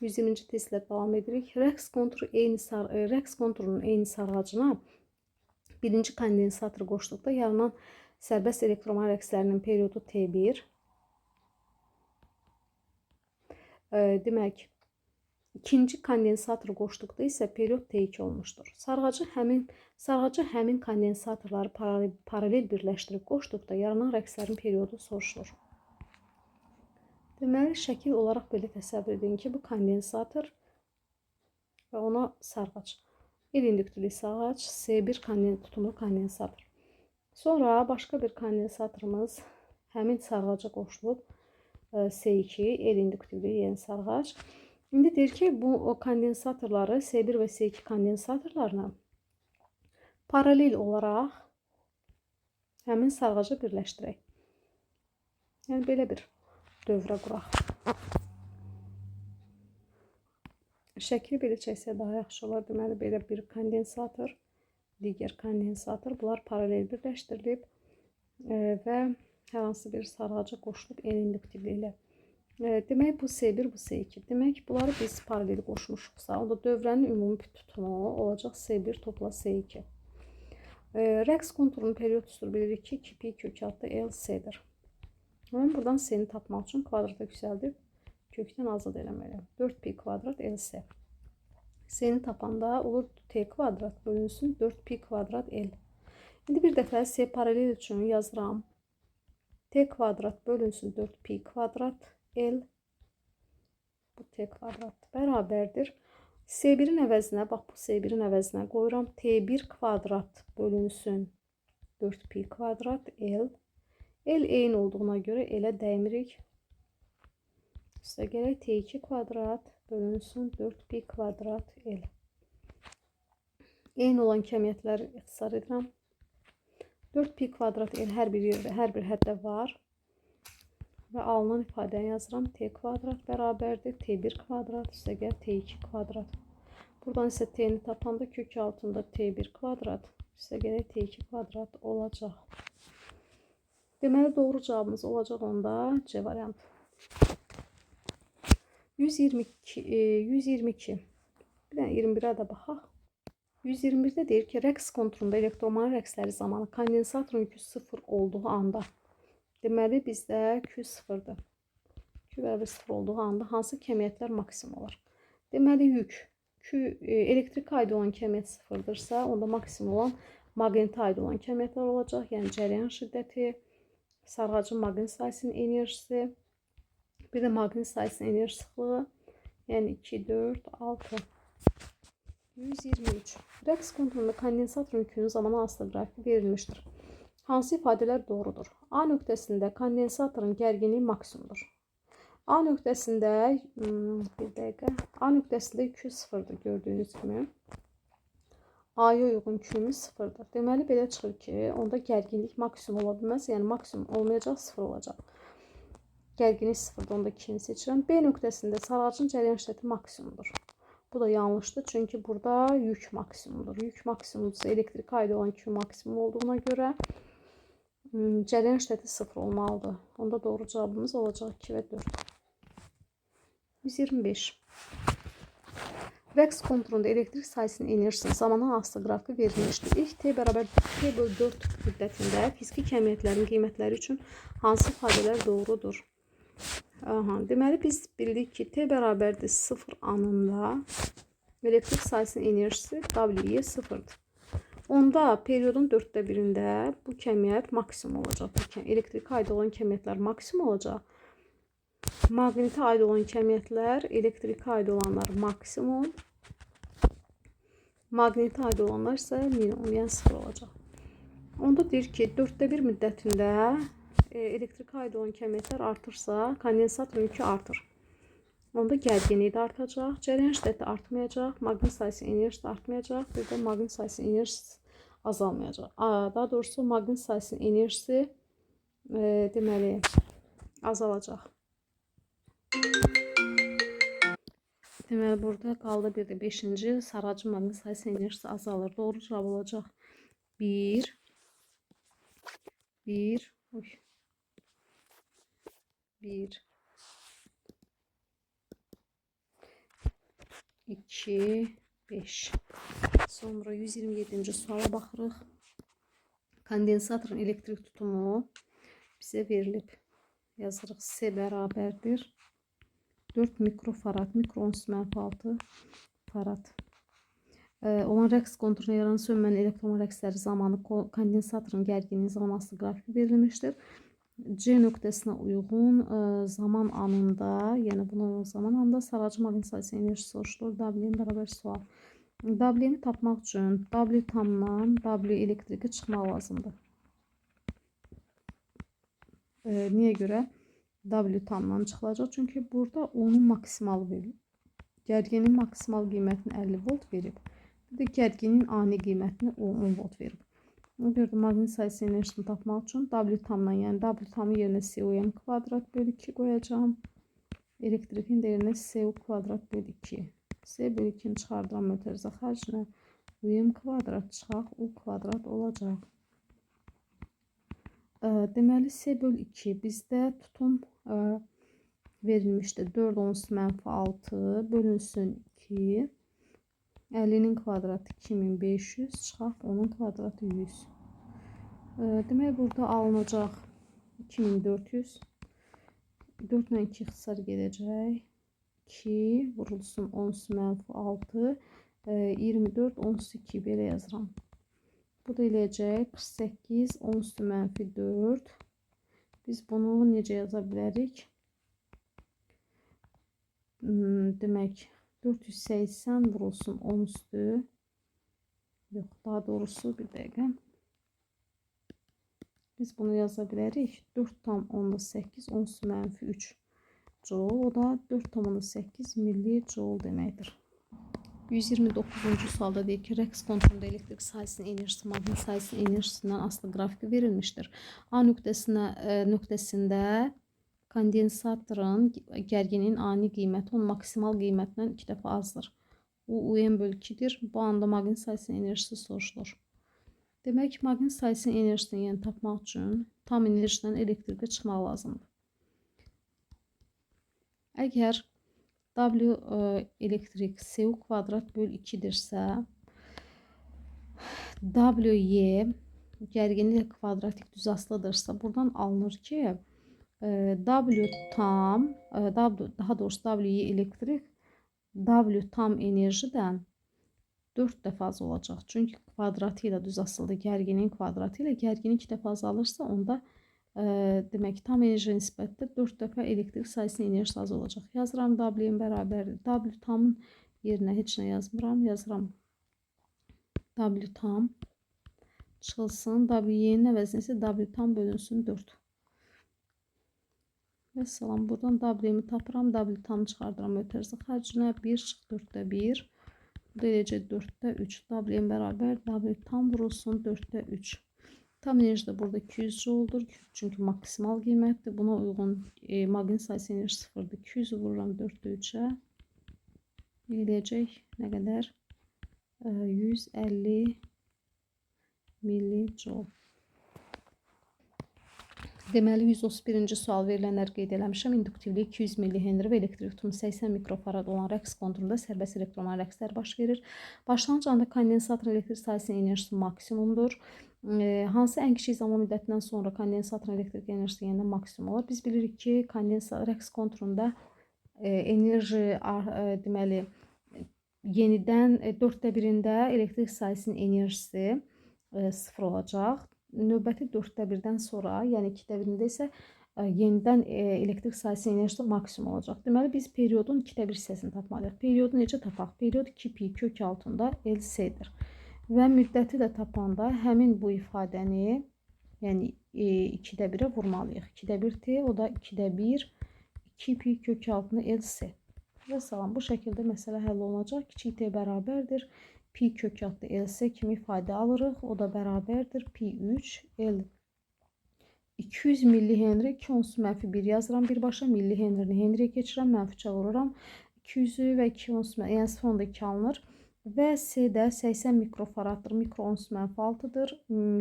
120-ci testlə davam edirik. Rəqs konturu eyni rəqs konturunun eyni sarğacına birinci kondensatoru qoşduqda yaranan sərbəst elektromanqnit rəqslərinin periodu T1. Demək, ikinci kondensatoru qoşduqda isə period T2 olmuşdur. Sarğacı həmin kondensatorları paralel birləşdirib qoşduqda yaranan rəqslərin periodu soruşulur. Deməli, şəkil olaraq belə təsəvvür edin ki, bu kondensator və ona sarğac. El induktivli sarğac, S1 tutumlu kondensator. Sonra başqa bir kondensatorumuz həmin sarğaca qoşulub, S2, el induktivli yeni sarğac. İndi deyir ki, bu o kondensatorları S1 və S2 kondensatorlarını paralel olaraq həmin sarğaca birləşdirək. Yəni, belə bir dövrə quraq. Şəkli belə çəksək daha yaxşı olar. Deməli, belə bir kondensator, digər kondensator. Bunlar paralel birləşdirilib və hər hansı bir sarğaca qoşulub el induktivli ilə. Demək, bu S1, bu S2. Demək, bunları biz paralel qoşmuşuqsa, onda dövrənin ümumi tutumu olacaq S1 topla S2. Rəqs konturunun period düsturu bilirik ki, 2 pi kök altı L S-dir. Mən buradan S-ni tapmaq üçün kvadrata yüksəldib kökdən azad eləməliyəm. 4 pi kvadrat LS. S-ni tapanda olur T kvadrat bölünsün 4 pi kvadrat L. İndi bir dəfə S paralel üçün yazıram. T kvadrat bölünsün 4 pi kvadrat L. Bu T kvadrat bərabərdir. S1-in əvəzinə, bax bu S1-in əvəzinə qoyuram. T1 kvadrat bölünsün 4 pi kvadrat L. L eyni olduğuna görə elə dəymirik. Üstə gələk T2 kvadrat bölünsün 4 pi kvadrat L. Eyni olan kəmiyyətləri ixtisar edirəm. 4 pi kvadrat L hər bir yerdə, hər bir həddə var. Və alınan ifadəni yazıram. T kvadrat bərabərdir. T1 kvadrat üstə gəl T2 kvadrat. Buradan isə T-ni tapanda kök altında T1 kvadrat üstə gələk T2 kvadrat olacaq. Deməli, doğru cavabımız olacaq onda C variantı. 122, 122. Bir dənə 21-ə də baxaq. 121-də deyir ki, rəqs konturunda elektromanqnit rəqsləri zamanı kondensatorun yükü 0 olduğu anda. Deməli, bizdə Q 0-dır. Q bərabər 0 olduğu anda hansı kəmiyyətlər maksimum olar? Deməli, yük Q elektrikə aid olan kəmiyyət 0-dırsa, onda maksimum olan maqnitə aid olan kəmiyyətlər olacaq. Yəni, cərəyan şiddəti, sarğacın maqnit sahəsinin enerjisi, bir də maqnit sahəsinin enerji sıxlığı, yəni 2, 4, 6. 123. Rəqs konturunda kondensatorun yükünün zamana asılı qrafiki verilmişdir. Hansı ifadələr doğrudur? A nöqtəsində kondensatorun gərginliyi maksimumdur. A nöqtəsində, bir dəqiqə, A nöqtəsində Q 0-dır gördüyünüz kimi. A'ya uyğun Q'miz 0-dır. Deməli, belə çıxır ki, onda gərginlik maksimum ola bilməz. Yəni, maksimum olmayacaq, 0 olacaq. Gərginlik 0-dır, onda 2-ni seçirəm. B nöqtəsində sarğacın cərəyan şiddəti maksimumdur. Bu da yanlışdır, çünki burada yük maksimumdur. Yük maksimumdursa, elektrikə aid olan Q maksimum olduğuna görə cərəyan şiddəti 0 olmalıdır. Onda doğru cavabımız olacaq 2 və 4. 125. Rəqs konturunda elektrik sahəsinin enerjisinin zamandan asılı qrafiki verilmişdir. İlk T bərabər T bölü 4 müddətində fiziki kəmiyyətlərin qiymətləri üçün hansı ifadələr doğrudur? Aha, deməli, biz bildik ki, T bərabərdir 0 anında elektrik sahəsinin enerjisi WE 0-dır. Onda periodun 4-də 1-ində bu kəmiyyət maksimum olacaq. Elektrikə aid olan kəmiyyətlər maksimum olacaq. Maqnitə aid olan kəmiyyətlər, elektrikə aid olanlar maksimum, maqnitə aid olanlar isə minimum, yəni 0 olacaq. Onda deyir ki, 4-də 1 müddətində elektrikə aid olan kəmiyyətlər artırsa, kondensatorun yükü artır. Onda gərginliyi də artacaq, cərəyan şiddəti artmayacaq, maqnit sahəsinin enerjisi də artmayacaq, bir də maqnit sahəsinin enerjisi azalmayacaq. Daha doğrusu, maqnit sahəsinin enerjisi deməli, azalacaq. Deməli, burada qaldı bir də 5-ci sarğacın maqnit sahəsinin enerjisi azalır. Doğru cavab olacaq 1, 1, 1, 2, 5. Sonra 127-ci suala baxırıq. Kondensatorun elektrik tutumu bizə verilib. Yazırıq S bərabərdir. 4 mikrofarad, mikro 10-6 farad. Olan rəqs konturuna yaranan sönmənin elektron rəqsləri zamanı kondensatorun gərginliyi zamanı qrafiki verilmişdir. C nöqtəsinə uyğun zaman anında, yəni buna uyğun zaman anında sarıcı maqnit sahəsinin enerjisi soruşulur. W-nin bərabər sual. W-ni tapmaq üçün W tamdan W elektriki çıxmaq lazımdır. Niyə görə W tamdan çıxılacaq? Çünki burada onun maksimalı verilib. Gərginin maksimal qiymətini 50 volt verib. Bir də gərginin ani qiymətini 10 volt verib. Ona görə də maqnit sahəsinin enerjisini tapmaq üçün W tamdan, yəni W tamı yerinə SUM kvadrat bölü 2 qoyacağam. Elektrikin də yerinə SU kvadrat bölü 2. S bölü 2-ni çıxardıram mötərizə xərcinə. UM kvadrat çıxaq, U kvadrat olacaq. Deməli, S bölü 2 bizdə tutum verilmişdi. 4 10-6 bölünsün 2. 50-nin kvadratı 2500 çıxaq, onun kvadratı 100. Demək, burada alınacaq 2400. 4 ilə 2 ixtisar gedəcək. 2 vurulsun 10-6. 24 10-2 belə yazıram. Bu da eləyəcək 48 10-4. Biz bunu necə yaza bilərik? Demək, 480 vurulsun 10 üstü. Yox, daha doğrusu bir dəqiqə. Biz bunu yaza bilərik. 4,8 10-3 joule. O da 4,8 millijoule deməkdir. 129-cu sualda deyir ki, rəqs konturunda elektrik sahəsinin enerjisi maqnit sahəsinin enerjisindən asılı qrafiki verilmişdir. A nöqtəsində kondensatorun gərginin ani qiyməti onun maksimal qiymətindən 2 dəfə azdır. U, UM bölü 2-dir. Bu anda maqnit sahəsinin enerjisi soruşulur. Demək, maqnit sahəsinin enerjisini yəni tapmaq üçün tam enerjidən elektrikə çıxmaq lazımdır. Əgər W elektrik SU kvadrat bölü 2-dirsə, WY gərginlik kvadratik düz asılıdırsa, buradan alınır ki, W tam, daha doğrusu WY elektrik W tam enerjidən 4 dəfə az olacaq. Çünki kvadratı ilə düz asılıdır. Gərginin kvadratı ilə gərgini 2 dəfə azalırsa, onda demək tam enerji nisbətdə 4 dəfə elektrik sahəsinin enerjisi az olacaq. Yazıram W-nin bərabərdir. W tamın yerinə heç nə yazmıram. Yazıram W tam çıxılsın. W-nin əvəzinə isə W tam bölünsün 4. Vəssalam, buradan W-mi tapıram. W tam çıxardıram mötərizə xərcinə. 1 çıx 4-də 1. Bu da eləcək 4-də 3. W-nin bərabər W tam vurulsun 4-də 3. Tam enerji də burada 200 jouldur. Çünki maksimal qiymətdir. Buna uyğun maqnit sahəsi enerji sıfırdır. 200-ü vururam 4-də 3-ə. Eləyəcək nə qədər? 150 millijoule. Deməli, 131-ci sual verilənlər qeyd eləmişəm. İnduktivliyi 200 millihenri və elektrik tutumu 80 mikrofarad olan rəqs konturunda sərbəst elektron rəqslər baş verir. Başlanğıc anda kondensatorun elektrik sahəsinin enerjisi maksimumdur. Hansı ən kiçik zaman müddətindən sonra kondensatorun elektrik enerjisi yenidən maksimum olar? Biz bilirik ki, rəqs konturunda enerji deməli yenidən 4-də 1-ində elektrik sahəsinin enerjisi sıfır olacaq. Növbəti 4-də 1-dən sonra, yəni 2-də 1-ində isə yenidən elektrik sahəsinin enerjisi maksimum olacaq. Deməli, biz periodun 2-də 1 hissəsini tapmalıyıq. Periodu necə tapaq? Period 2 pi kök altında LC-dir. Və müddəti də tapanda həmin bu ifadəni, yəni 2-də 1-ə vurmalıyıq. 2-də 1 T, o da 2-də 1, 2 pi kök altında LC. Və salam, bu şəkildə məsələ həll olunacaq. Kiçik T bərabərdir. Pi kök altı LC kimi ifadə alırıq. O da bərabərdir. Pi 3 L 200 millihenri 2 10-1 yazıram birbaşa. Millihenrini Henriyə keçirəm. Mənfi 3-ə vururam. 200-ü və 2 10 yəni 0,2 alınır. Və C də 80 mikrofaraddır. Mikro 10-6-dır.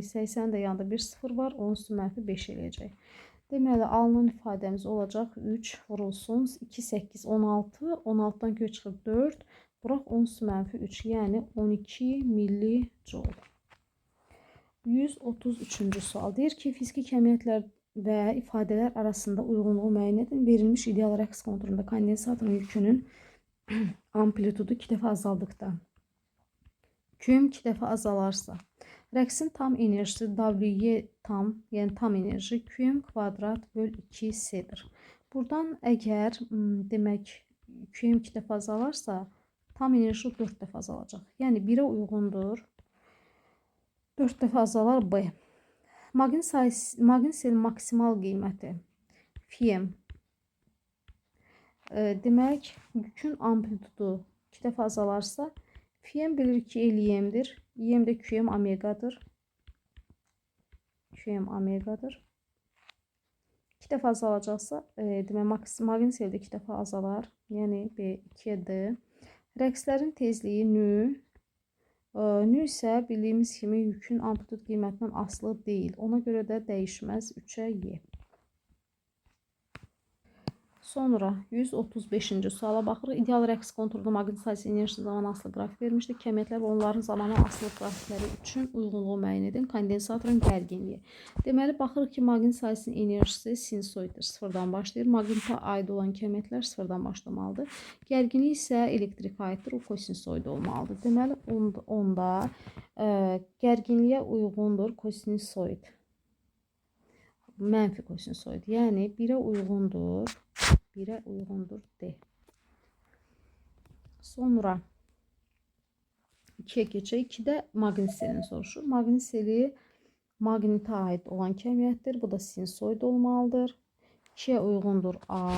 80 də yanında bir sıfır var. 10-5 eləyəcək. Deməli, alınan ifadəmiz olacaq 3 vurulsun. 2, 8, 16. 16-dan kök çıxır 4. Vuraq 10 -3, yəni 12 millijoule. 133-cü sual. Deyir ki, fiziki kəmiyyətlər və ifadələr arasında uyğunluğu müəyyən edin. Verilmiş ideal rəqs konturunda kondensatorun yükünün amplitudu 2 dəfə azaldıqda, Qm 2 dəfə azalarsa, rəqsin tam enerjisi WY tam, yəni tam enerji Qm kvadrat böl 2 C-dir. Buradan əgər demək Qm 2 dəfə azalarsa, tam enerji 4 dəfə azalacaq. Yəni 1-ə uyğundur. 4 dəfə azalar B. Maqnit sayısı, maqnit selin maksimal qiyməti Fm. Demək, yükün amplitudu 2 dəfə azalarsa, Fm bilirik ki, L IM-dir. IM də Qm omeqadır. Qm omeqadır. 2 dəfə azalacaqsa, demək, maqnit seldə 2 dəfə azalar. Yəni B 2-yə D. Rəqslərin tezliyi nü. Nü isə bildiyimiz kimi yükün amplitud qiymətindən asılı deyil. Ona görə də dəyişməz 3-ə Y. Sonra 135-ci suala baxırıq. İdeal rəqs konturunda maqnit sayısı enerjisi zaman asılı qrafik vermişdi. Kəmiyyətlər və onların zamana asılı qrafikləri üçün uyğunluğu müəyyən edin. Kondensatorun gərginliyi. Deməli, baxırıq ki, maqnit sayısının enerjisi sinusoiddir. Sıfırdan başlayır. Maqnitə aid olan kəmiyyətlər sıfırdan başlamalıdır. Gərginlik isə elektrikə aiddir. O kosinusoid olmalıdır. Deməli, onda gərginliyə uyğundur kosinusoid. Mənfi kosinusoid. Yəni 1-ə uyğundur. 1-ə uyğundur D. Sonra 2-yə keçək. 2-də maqnit selini soruşur. Maqnit seli maqnitə aid olan kəmiyyətdir. Bu da sinusoid olmalıdır. 2-yə uyğundur A.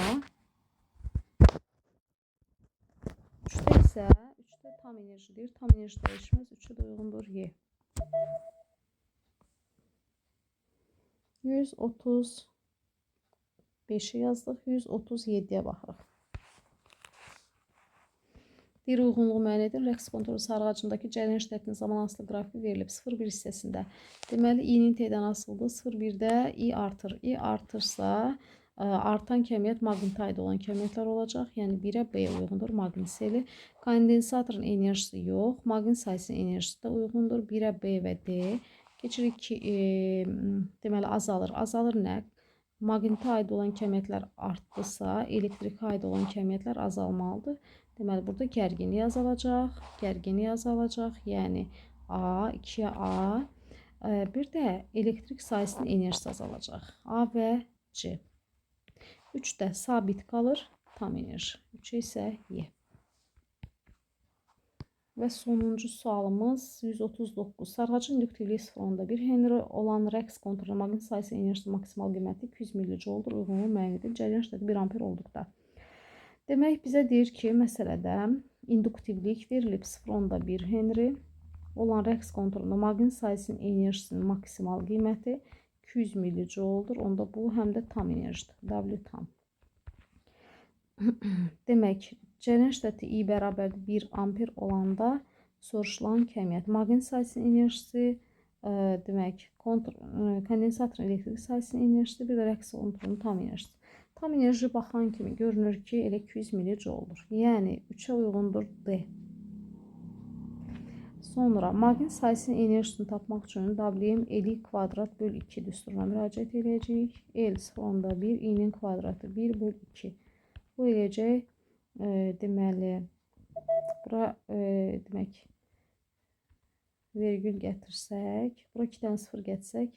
3-də isə 3-də tam enerji deyir. Tam enerji dəyişməz. 3-ə də uyğundur Y. 135-i yazdıq. 137-yə baxırıq. Deyir, uyğunluğu müəyyən edin. Rəqs kontoru sarğacındakı cəryan şiddətinin zaman asılı qrafiki verilib 0,1 hissəsində. Deməli, I-nin T-dən asılıdır. 0,1-də I artır. I artırsa, artan kəmiyyət maqnitə aid olan kəmiyyətlər olacaq. Yəni 1-ə B uyğundur maqnit seli. Kondensatorun enerjisi yox. Maqnit sayısının enerjisi də uyğundur. 1-ə B və D. Keçirik ki, deməli, azalır. Azalır nə? Maqnitə aid olan kəmiyyətlər artdısa, elektrikə aid olan kəmiyyətlər azalmalıdır. Deməli, burada gərginlik azalacaq. Gərginlik azalacaq. Yəni, A, 2-yə A. Bir də elektrik sayısının enerjisi azalacaq. A və C. 3 də sabit qalır. Tam enerji. 3 isə Y. Və sonuncu sualımız 139. Sarğacın induktivliyi 0,1 Henry olan rəqs konturunda maqnit sayısı enerjisi maksimal qiyməti 200 millijouldur. Uyğunluğu müəyyən edin. Cəryan şiddəti 1 amper olduqda. Demək, bizə deyir ki, məsələdə induktivlik verilib 0,1 Henry olan rəqs konturunda maqnit sayısının enerjisinin maksimal qiyməti 200 millijouldur. Onda bu həm də tam enerjidir. W tam. Demək, cəryan şiddəti I bərabərdir 1 amper olanda soruşulan kəmiyyət. Maqnit sayısının enerjisi, demək, kondensatorun elektrik sayısının enerjisi, bir də rəqs konturunun tam enerjisi. Tam enerji baxan kimi görünür ki, elə 200 millijouldur. Yəni, 3-ə uyğundur D. Sonra maqnit sayısının enerjisini tapmaq üçün WM L kvadrat böl 2 düsturuna müraciət edəcəyik. L 0,1, I-nin kvadratı 1 böl 2. Bu eləyəcək, deməli, bura demək, vergül gətirsək, bura 2 dənə 0 gətirsək,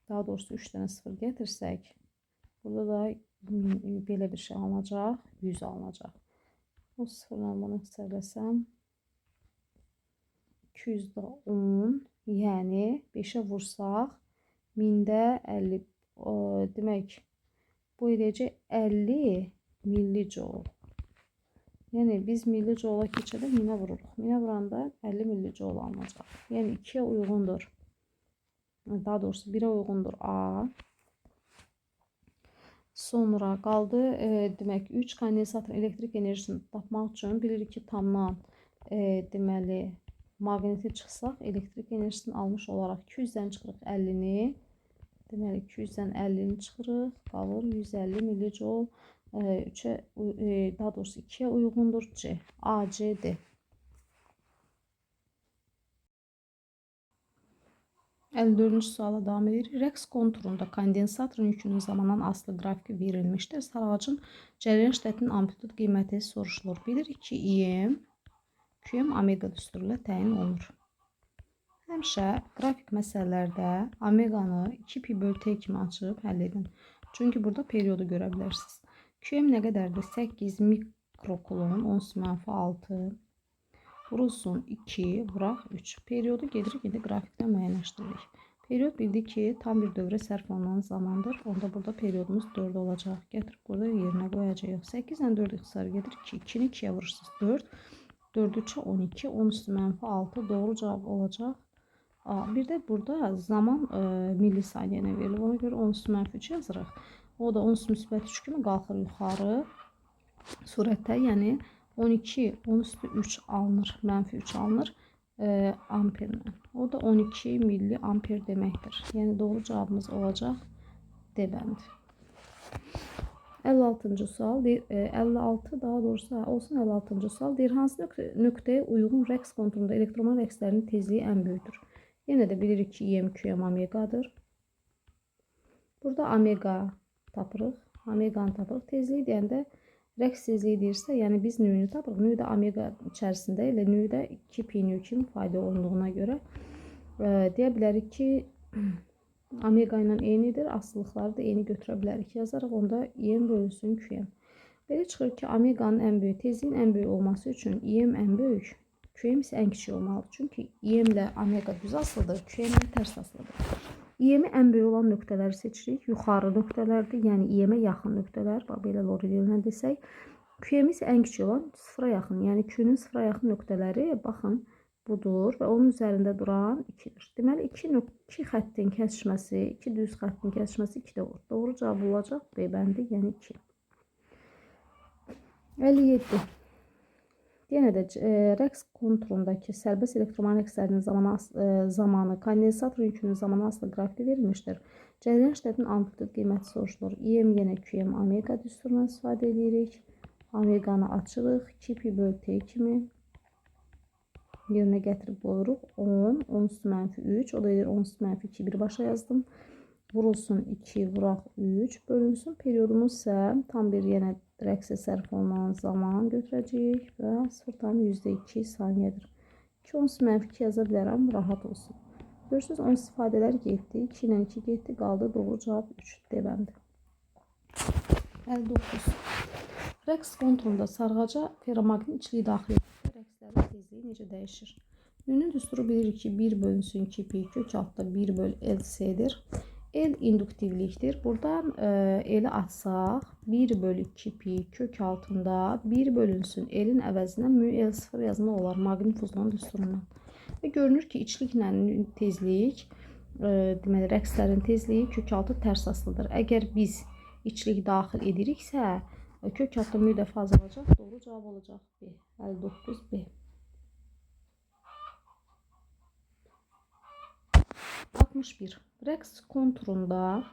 daha doğrusu 3 dənə 0 gətirsək, burada da belə bir şey alınacaq, 100 alınacaq. O sıfırla bunu hesablasam, 210, yəni 5-ə vursaq, 1000-də 50, demək, bu eləyəcək 50 millijoule. Yəni, biz millijoula keçəndə 1000-ə vururuq. 1000-ə vuranda 50 millijoule alınacaq. Yəni, 2-yə uyğundur. Daha doğrusu, 1-ə uyğundur A. Sonra qaldı, demək, 3 kondensator elektrik enerjisini tapmaq üçün bilirik ki, tamdan, deməli, maqniti çıxsaq, elektrik enerjisini almış olaraq 200-dən çıxırıq 50-ni. Deməli, 200-dən 50-ni çıxırıq, qalır 150 millijoule. 3-ə, daha doğrusu 2-yə uyğundur. C. A, C, D. 54-cü suala davam edirik. Rəqs konturunda kondensatorun yükünün zamandan asılı qrafiki verilmişdir. Sarğacın cərəyan şiddətinin amplitud qiyməti soruşulur. Bilirik ki, IM, QM omega düsturu ilə təyin olunur. Həmişə qrafik məsələlərdə omeqanı 2 pi bölü T kimi açıb həll edin. Çünki burada periodu görə bilərsiniz. QM nə qədərdir? 8 mikrokulon 10-6 vurulsun 2, vuraq 3. Periodu gedirik, indi qrafikdən müəyyənləşdiririk. Period bildik ki, tam bir dövrə sərf olunan zamandır. Onda burada periodumuz 4 olacaq. Gətirib burada yerinə qoyacağıq. 8 ilə 4 ixtisar gedir. 2. 2-ni 2-yə vurursunuz. 4. 4 3-ə 12. 10 üstü mənfi 6. Doğru cavab olacaq. Bir də burada zaman millisaniyənə verilir. Ona görə 10 üstü mənfi 3 yazırıq. O da 10 üstü müsbət 3 kimi qalxır yuxarı surətdə. Yəni 12, 10 üstü 3 alınır, mənfi 3 alınır amperlə. O da 12 milliamper deməkdir. Yəni doğru cavabımız olacaq D bəndi. 56-cı sual, 56 daha doğrusu olsun 56-cı sual deyir, hansı nöqtəyə uyğun rəqs konturunda elektroman rəqslərinin tezliyi ən böyükdür? Yenə də bilirik ki, IM, QM omeqadır. Burada omega tapırıq. Omeqanı tapırıq. Tezliyi deyəndə rəqs tezliyi deyirsə, yəni biz nü-nü tapırıq. Nü də omega içərisində, elə nü də 2 pi nü kimi fayda olunduğuna görə deyə bilərik ki, omega ilə eynidir. Asılılıqları da eyni götürə bilərik. Yazarıq onda IM bölünsün QM. Belə çıxır ki, omeqanın ən böyük, tezliyin ən böyük olması üçün IM ən böyük, QM isə ən kiçik olmalıdır. Çünki IM ilə omega düz asılıdır, QM ilə tərs asılıdır. IM-i ən böyük olan nöqtələri seçirik. Yuxarı nöqtələrdir, yəni IM-ə yaxın nöqtələr. Bax, belə lori dilinə desək. QM isə ən kiçik olan sıfıra yaxın, yəni Q-nün sıfıra yaxın nöqtələri, baxın, budur və onun üzərində duran 2-dir. Deməli, iki xəttin kəsişməsi, iki düz xəttin kəsişməsi 2 də olur. Doğru cavab olacaq B bəndi, yəni 2. 57. Yenə də rəqs konturundakı sərbəst elektroman rəqslərinin zamanı kondensator yükünün zamanı asılı qrafiki verilmişdir. Cərəyan şiddətinin amplitud qiyməti soruşulur. IM yenə QM omega düsturundan istifadə edirik. Omeqanı açırıq. 2 pi bölü T kimi yerinə gətirib qoyuruq. 10, 10 üstü mənfi 3, o da edir 10 üstü mənfi 2 birbaşa yazdım. Vurulsun 2, vuraq 3, bölünsün. Periodumuz isə tam bir yenə rəqsə sərf olunan zaman götürəcəyik və 0,2 saniyədir. 2, 10 üstü mənfi 2 yaza bilərəm, rahat olsun. Görürsünüz, 10 istifadələr getdi. 2 ilə 2 getdi, qaldı. Doğru cavab 3 D bəndi. 59. Rəqs konturunda sarğaca feromaqnit içliyi daxil etdikdə rəqslərin tezliyi necə dəyişir? Nünün düsturu bilirik ki, 1 bölünsün 2 pi kök altda 1 böl LC-dir. L induktivlikdir. Buradan L-i açsaq 1 bölü 2 pi kök altında 1 bölünsün L-in əvəzinə mü L0 yazmaq olar maqnit uzunluğunun düsturundan. Və görünür ki, içliklə tezlik, deməli rəqslərin tezliyi kök altı tərs asılıdır. Əgər biz içlik daxil ediriksə, kök altı mü dəfə azalacaq. Doğru cavab olacaq B. 59 B. 61. Rəqs konturunda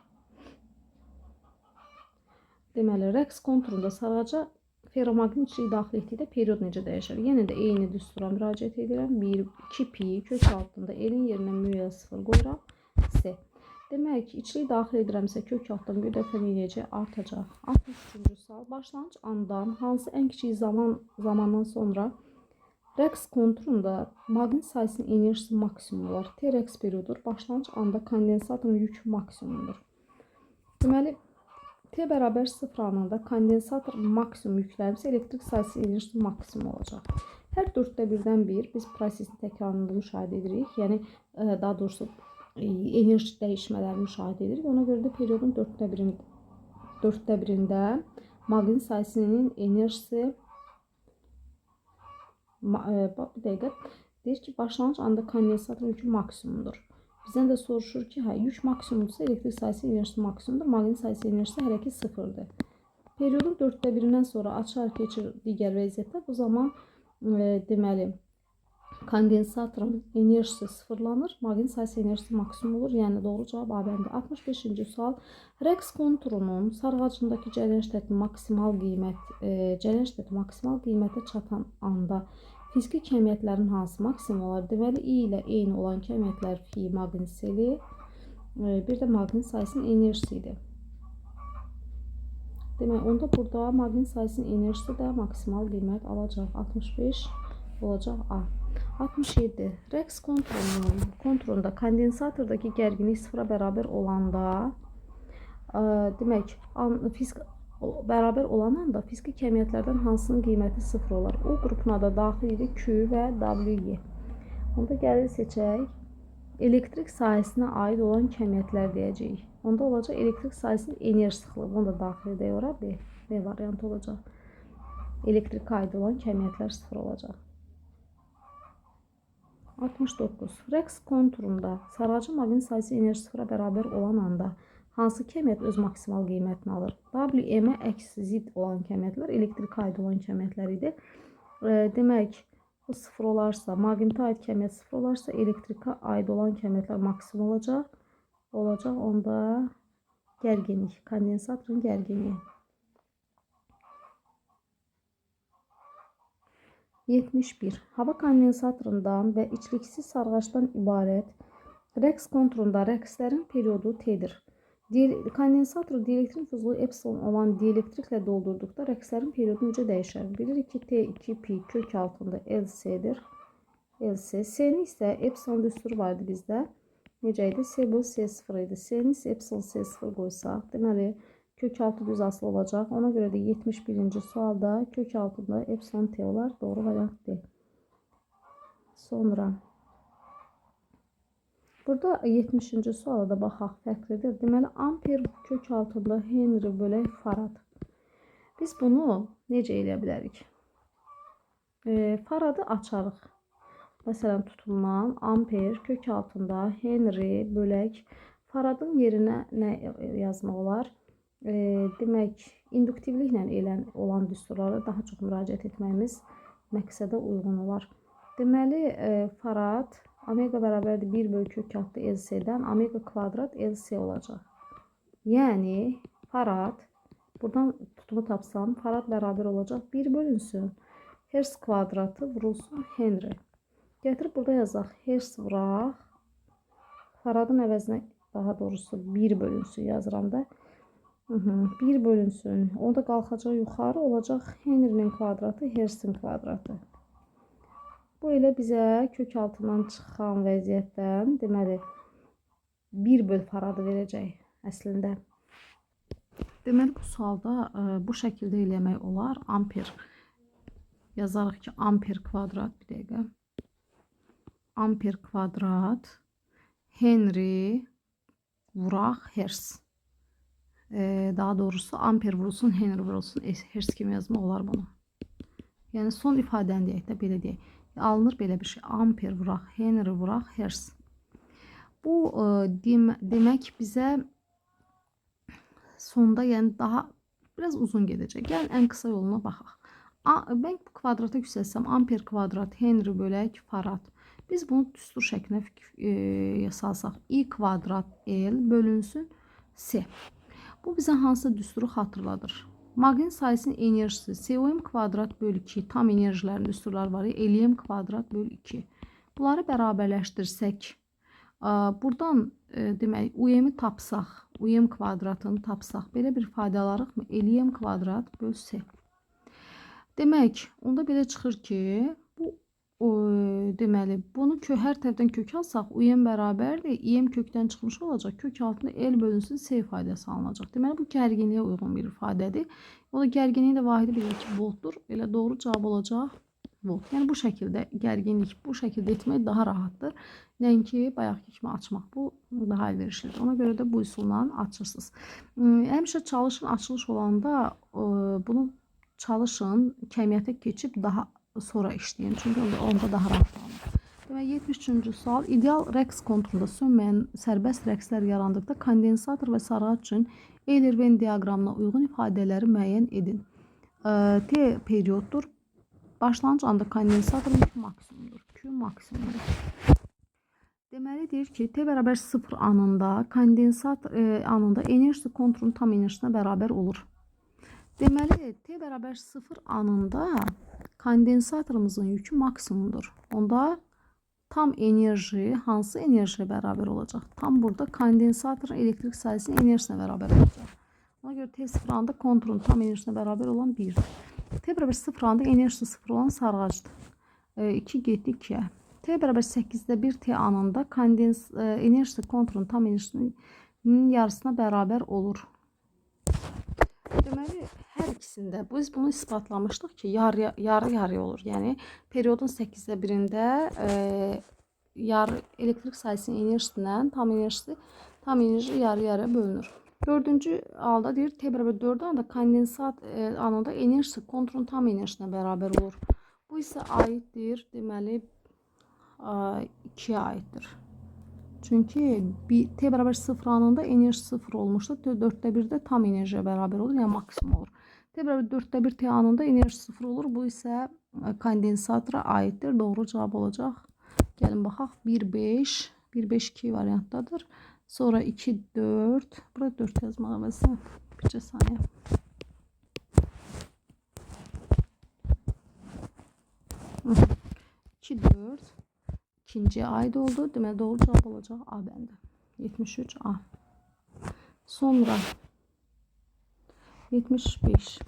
deməli, rəqs konturunda sarğaca feromaqnit içliyi daxil etdikdə period necə dəyişir? Yenə də eyni düstura müraciət edirəm. 1, 2 pi kök altında L-in yerinə mü L0 qoyuram. C. Demək ki, içliyi daxil edirəmsə kök altdan bir dəfə nə edəcək? Artacaq. 63-cü sual. Başlanğıc andan hansı ən kiçik zamandan sonra rəqs konturunda maqnit sayısının enerjisi maksimum olar? T rəqs periodudur. Başlanğıc anda kondensatorun yükü maksimumdur. Deməli, T bərabər 0 anında kondensator maksimum yüklənirsə, elektrik sayısının enerjisi maksimum olacaq. Hər 4də 1-dən 1 biz prosesin təkrarında müşahidə edirik. Yəni, daha doğrusu enerji dəyişmələrini müşahidə edirik. Ona görə də periodun 4də 1-də maqnit sayısının enerjisi bir dəqiqə deyir ki, başlanğıc anda kondensatorun yükü maksimumdur. Bizdən də soruşur ki, hə, yük maksimumdursa elektrik sayısı enerjisi maksimumdur. Maqnit sayısı enerjisi hələ ki sıfırdır. Periodun 4də 1-dən sonra açar keçir digər vəziyyətdə. Bu zaman deməli, Kondensatorun enerjisi sıfırlanır, maqnit sahəsi enerjisi maksimum olur. Yəni doğru cavab A bəndi. 65-ci sual. Rəqs konturunun sarğacındakı cəryan şiddəti maksimal qiymət, cəryan şiddəti maksimal qiymətə çatan anda fiziki kəmiyyətlərin hansı maksimum olar? Deməli, I ilə eyni olan kəmiyyətlər fi maqnit seli, bir də maqnit sahəsinin enerjisi idi. Demək, onda burada maqnit sahəsinin enerjisi də maksimal qiymət alacaq. 65 olacaq A. 67. Rəqs konturunda kondensatordakı gərginlik sıfıra bərabər olanda, demək, bərabər olan anda fiziki kəmiyyətlərdən hansının qiyməti sıfır olar? O qrupuna da daxil idi Q və W. Onda gəlir seçək. Elektrik sahəsinə aid olan kəmiyyətlər deyəcəyik. Onda olacaq elektrik sahəsinin enerji sıxlığı. Bunu da daxil edək ora. B. B variantı olacaq. Elektrikə aid olan kəmiyyətlər sıfır olacaq. 69. Rəqs konturunda sarğacın maqnit sahəsi enerji sıfıra bərabər olan anda hansı kəmiyyət öz maksimal qiymətini alır? WM-ə əks zidd olan kəmiyyətlər elektrikə aid olan kəmiyyətlər idi. Demək, bu sıfır olarsa, maqnitə aid kəmiyyət sıfır olarsa, elektrikə aid olan kəmiyyətlər maksimum olacaq. Olacaq onda gərginlik, kondensatorun gərginliyi. 71. Hava kondensatorundan və içliksiz sarğaçdan ibarət rəqs konturunda rəqslərin periodu T-dir. Kondensatoru dielektrik nüfuzlu epsilon olan dielektriklə doldurduqda rəqslərin periodu necə dəyişər? Bilirik ki, T2 pi kök altında LC-dir. LC. C-ni isə epsilon düsturu var idi bizdə. Necə idi? C bölü C0 idi. C-ni isə epsilon C0 qoysaq, deməli, kök altı düz asılı olacaq. Ona görə də 71-ci sualda kök altında epsilon T olar. Doğru variant D. Sonra burada 70-ci suala da baxaq, fərqlidir. Deməli, amper kök altında Henry bölək farad. Biz bunu necə eləyə bilərik? Faradı açarıq. Məsələn, tutumdan amper kök altında Henry bölək faradın yerinə nə yazmaq olar? Demək, induktivliklə olan düsturlara daha çox müraciət etməyimiz məqsədə uyğun olar. Deməli, farad omega bərabərdir 1 bölü kök altı LC-dən omega kvadrat LC olacaq. Yəni, farad, buradan tutumu tapsam, farad bərabər olacaq 1 bölünsün, Hertz kvadratı vurulsun Henry. Gətirib burada yazaq, Hertz vuraq, faradın əvəzinə daha doğrusu 1 bölünsün yazıram da. 1 bölünsün. O da qalxacaq yuxarı olacaq Henry'nin kvadratı, Hertz'in kvadratı. Bu elə bizə kök altından çıxan vəziyyətdən, deməli, 1 böl faradı verəcək əslində. Deməli, bu sualda bu şəkildə eləmək olar. Amper yazarıq ki, amper kvadrat, bir dəqiqə. Amper kvadrat, Henry vuraq Hertz. Daha doğrusu amper vurulsun, Henry vurulsun, Hertz kimi yazmaq olar bunu. Yəni son ifadəni deyək də, belə deyək. Alınır belə bir şey. Amper vuraq, Henry vuraq, Hertz. Bu demək bizə sonda, yəni daha biraz uzun gedəcək. Gəlin ən qısa yoluna baxaq. Mən bu kvadrata yüksəltsəm, amper kvadrat, Henry bölək farad. Biz bunu düstur şəklinə salsaq, I kvadrat L bölünsün C. Bu bizə hansı düsturu xatırladır? Maqnit sahəsinin enerjisi COM kvadrat bölü 2, tam enerjilərin düsturları var ya, LM kvadrat bölü 2. Bunları bərabərləşdirsək, buradan demək, UM-i tapsaq, UM kvadratını tapsaq, belə bir ifadə alarıqmı? LM kvadrat bölü C. Demək, onda belə çıxır ki, bu deməli, bunu hər tərəfdən kök alsaq, UM bərabərdir, IM kökdən çıxmış olacaq. Kök altında L bölünsün C ifadəsi alınacaq. Deməli, bu gərginliyə uyğun bir ifadədir. O da gərginliyin də vahidi bilirik ki, voltdur. Elə doğru cavab olacaq volt. Yəni, bu şəkildə gərginlik bu şəkildə etmək daha rahatdır. Nəinki bayaqki kimi açmaq. Bu daha əlverişlidir. Ona görə də bu üsulla açırsınız. Həmişə çalışın, açılış olanda bunu çalışın, kəmiyyətə keçib daha sonra işləyin. Çünki onda daha rahat alınır. Demək, 73-cü sual. İdeal rəqs konturunda sönməyən sərbəst rəqslər yarandıqda kondensator və sarğac üçün Euler-Venn diaqramına uyğun ifadələri müəyyən edin. T perioddur. Başlanğıc anda kondensatorun Q maksimumdur. Q yükü maksimumdur. Deməli deyir ki, T bərabər 0 anında kondensat anında enerjisi konturun tam enerjisinə bərabər olur. Deməli, T bərabər 0 anında kondensatorumuzun yükü maksimumdur. Onda tam enerji hansı enerjiyə bərabər olacaq? Tam burada kondensatorun elektrik sahəsinin enerjisinə bərabər olacaq. Ona görə T0 anında konturun tam enerjisinə bərabər olan 1-dir. T bərabər 0 anında enerjisi 0 olan sarğacdır. 2 getdi 2-yə. T bərabər 8-də 1 T anında enerjisi konturun tam enerjisinin yarısına bərabər olur. Deməli, hər ikisində biz bunu isbatlamışdıq ki, yarı-yarıya olur. Yəni, periodun 8-də 1-də yarı elektrik sahəsinin enerjisindən tam enerji yarı-yarıya bölünür. Dördüncü halda deyir, T bərabər 4 anında kondensat anında enerjisi konturun tam enerjisinə bərabər olur. Bu isə aiddir, deməli, 2-yə aiddir. Çünki T bərabər 0 anında enerji 0 olmuşdu. 4-də 1-də tam enerjiyə bərabər olur, yəni maksimum olur. T bərabər 4-də 1 T anında enerji 0 olur. Bu isə kondensatora aiddir. Doğru cavab olacaq. Gəlin baxaq. 1, 5, 1, 5, 2 variantdadır. Sonra 2, 4. Burada 4 yazmaq əvəzinə. Bircə saniyə. 2, 4. İkinciyə aid oldu. Deməli, doğru cavab olacaq A bəndi. 73 A. Sonra 75.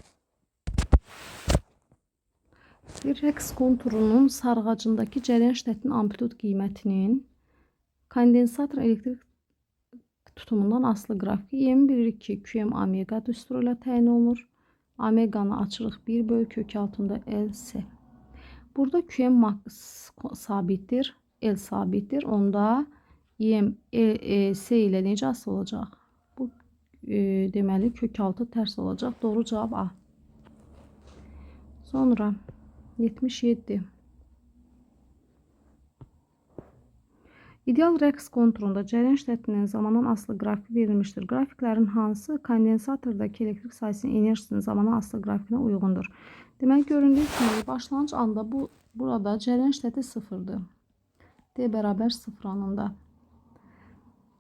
Bir rəqs konturunun sarğacındakı cəryan şiddətinin amplitud qiymətinin kondensator elektrik tutumundan asılı qrafiki 21.2 QM omega düsturu ilə təyin olunur. Omeganı açırıq 1 bölü kök altında LS. Burada QM sabitdir. L sabitdir. Onda IM S ilə necə asılı olacaq? Bu deməli kök altı tərs olacaq. Doğru cavab A. Sonra 77. İdeal rəqs konturunda cəryan şiddətinin zamandan asılı qrafiki verilmişdir. Qrafiklərin hansı kondensatordakı elektrik sahəsinin enerjisinin zamandan asılı qrafikinə uyğundur? Deməli, göründüyü kimi başlanğıc anda burada cəryan şiddəti 0-dır. T bərabər 0 anında.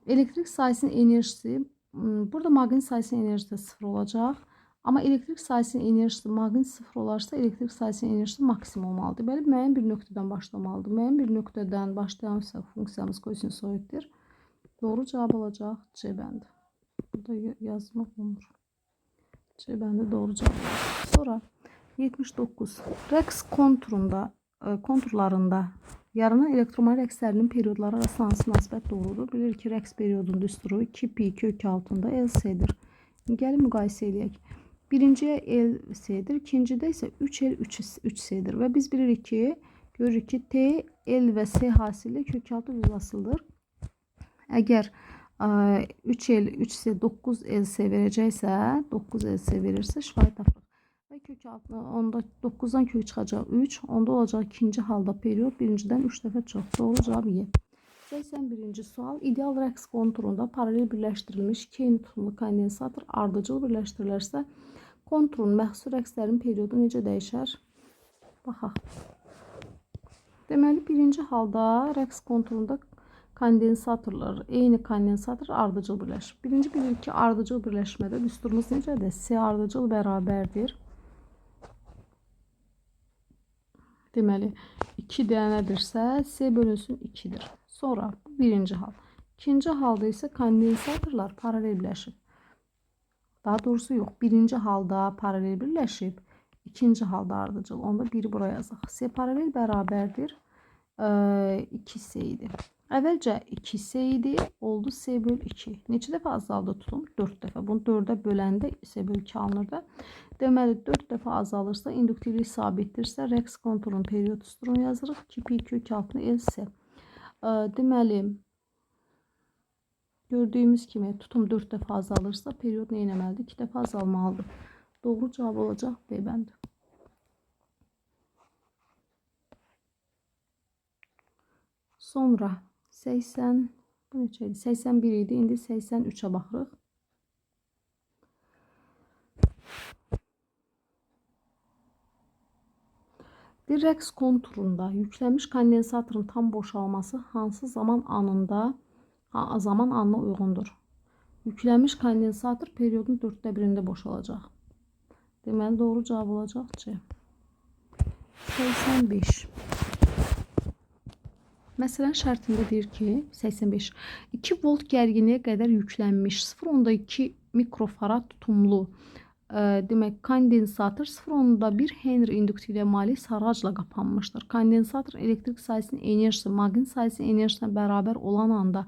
Elektrik sahəsinin enerjisi, burada maqnit sahəsinin enerjisi də 0 olacaq. Amma elektrik sahəsinin enerjisi maqnit 0 olarsa, elektrik sahəsinin enerjisi maksimum olmalıdır. Bəli, müəyyən bir nöqtədən başlamalıdır. Müəyyən bir nöqtədən başlayan funksiyamız kosinusoiddir. Doğru cavab olacaq C bəndi. Burada yazmaq olmur. C bəndi doğru cavab olacaq. Sonra 79. Rəqs konturlarında yaranan elektromanit rəqslərinin periodları arasında hansı münasibət doğrudur? Bilir ki, rəqs periodunun düsturu 2 pi kök altında LS-dir. Gəlin müqayisə eləyək. Birinciyə LS-dir, ikincidə isə 3L 3S-dir və biz bilirik ki, görürük ki, T, L və S hasili kök altı düz asıldır. Əgər 3L 3S 9 LS verəcəksə, 9 LS verirsə şifahi tapırıq. Və kök altına onda 9-dan kök çıxacaq 3, onda olacaq ikinci halda period birincidən 3 dəfə çox. Doğru cavab Y. 81-ci sual. İdeal rəqs konturunda paralel birləşdirilmiş iki eyni tutumlu kondensator ardıcıl birləşdirilərsə, konturun məxsus rəqslərin periodu necə dəyişər? Baxaq. Deməli, birinci halda rəqs konturunda kondensatorlar, eyni kondensator ardıcıl birləşir. Birinci bilirik ki, ardıcıl birləşmədə düsturumuz necədir? S ardıcıl bərabərdir. Deməli, 2 dənədirsə, S bölünsün 2-dir. Sonra bu birinci hal. İkinci halda isə kondensatorlar paralel birləşib. Daha doğrusu yox. Birinci halda paralel birləşib, ikinci halda ardıcıl. Onda 1-i buraya yazaq. S paralel bərabərdir 2S idi. Əvvəlcə 2S idi, oldu S böl 2. Neçə dəfə azaldı tutum? 4 dəfə. Bunu 4-ə böləndə S böl 2 alınırdı. Deməli, 4 dəfə azalırsa, induktivlik sabitdirsə, rəqs konturun period düsturunu yazırıq. 2 pi kök altına LS. Deməli, gördüyümüz kimi tutum 4 dəfə azalırsa, period nə etməlidir? 2 dəfə azalmalıdır. Doğru cavab olacaq B bəndi. Sonra 80, bu neçə idi? 81 idi. İndi 83-ə baxırıq. Bir rəqs konturunda yüklənmiş kondensatorun tam boşalması hansı zaman anında zaman anına uyğundur? Yüklənmiş kondensator periodun 4də 1-ində boşalacaq. Deməli, doğru cavab olacaq C. 85. Məsələnin şərtində deyir ki, 85. 2 volt gərginliyə qədər yüklənmiş 0,2 mikrofarad tutumlu demək, kondensator 0,1 Henry induktivliyə malik sarğacla qapanmışdır. Kondensator elektrik sahəsinin enerjisi maqnit sahəsinin enerjisinə bərabər olan anda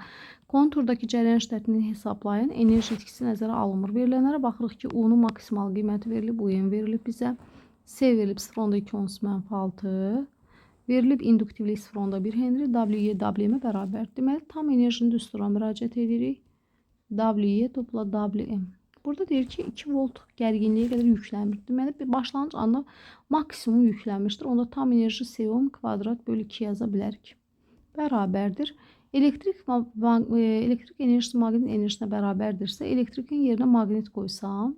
konturdakı cərəyan şiddətini hesablayın. Enerji itkisi nəzərə alınmır. Verilənlərə baxırıq ki, U-nun maksimal qiyməti verilib, UM verilib bizə. S verilib 0,2 10 -6. Verilib induktivlik 0,1 Henry, WY WM-ə bərabər. Deməli, tam enerjinin düsturuna müraciət edirik. WY topla WM. Burada deyir ki, 2 volt gərginliyə qədər yüklənmir. Deməli, bir başlanğıc anda maksimum yüklənmişdir. Onda tam enerji SOM kvadrat bölü 2 yaza bilərik. Bərabərdir. Elektrik enerjisi maqnit enerjisinə bərabərdirsə, elektrikin yerinə maqnit qoysam,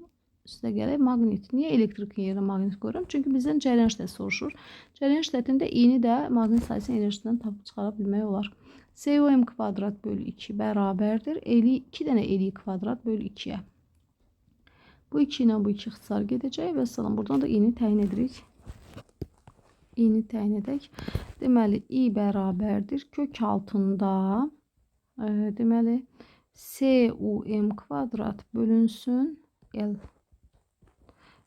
üstə gələk maqnit. Niyə elektrikin yerinə maqnit qoyuram? Çünki bizdən cərəyan şiddəti soruşur. Cərəyan şiddətini də i-ni də maqnit sahəsinin enerjisindən tapıb çıxara bilmək olar. SOM kvadrat bölü 2 bərabərdir. 2 dənə LI kvadrat bölü 2-yə. Bu 2 ilə bu 2 ixtisar gedəcək və salam. Buradan da i-ni təyin edirik. İ-ni təyin edək. Deməli, i bərabərdir. Kök altında deməli, SUM kvadrat bölünsün L.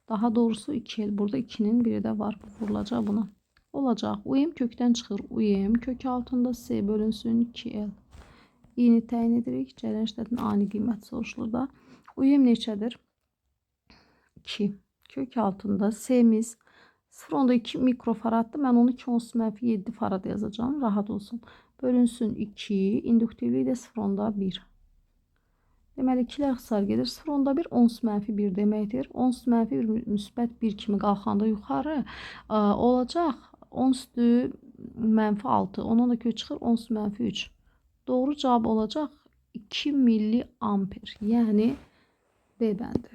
Daha doğrusu 2L. Burada 2-nin biri də var. Bu vurulacaq buna. Olacaq. UM kökdən çıxır. UM kök altında S bölünsün 2L. İ-ni təyin edirik. Cərəyan şiddətinin ani qiyməti soruşulur da. UM neçədir? 2. Kök altında S-miz 0,2 mikrofaraddır. Mən onu 2,10 -7 farad yazacağım. Rahat olsun. Bölünsün 2. İnduktivlik də 0,1. Deməli, 2-lər ixtisar gedir. 0,1 10 -1 deməkdir. 10 -1 müsbət 1 kimi qalxanda yuxarı olacaq 10 -6. Ondan da kök çıxır 10 -3. Doğru cavab olacaq 2 milliamper. Yəni B bəndi.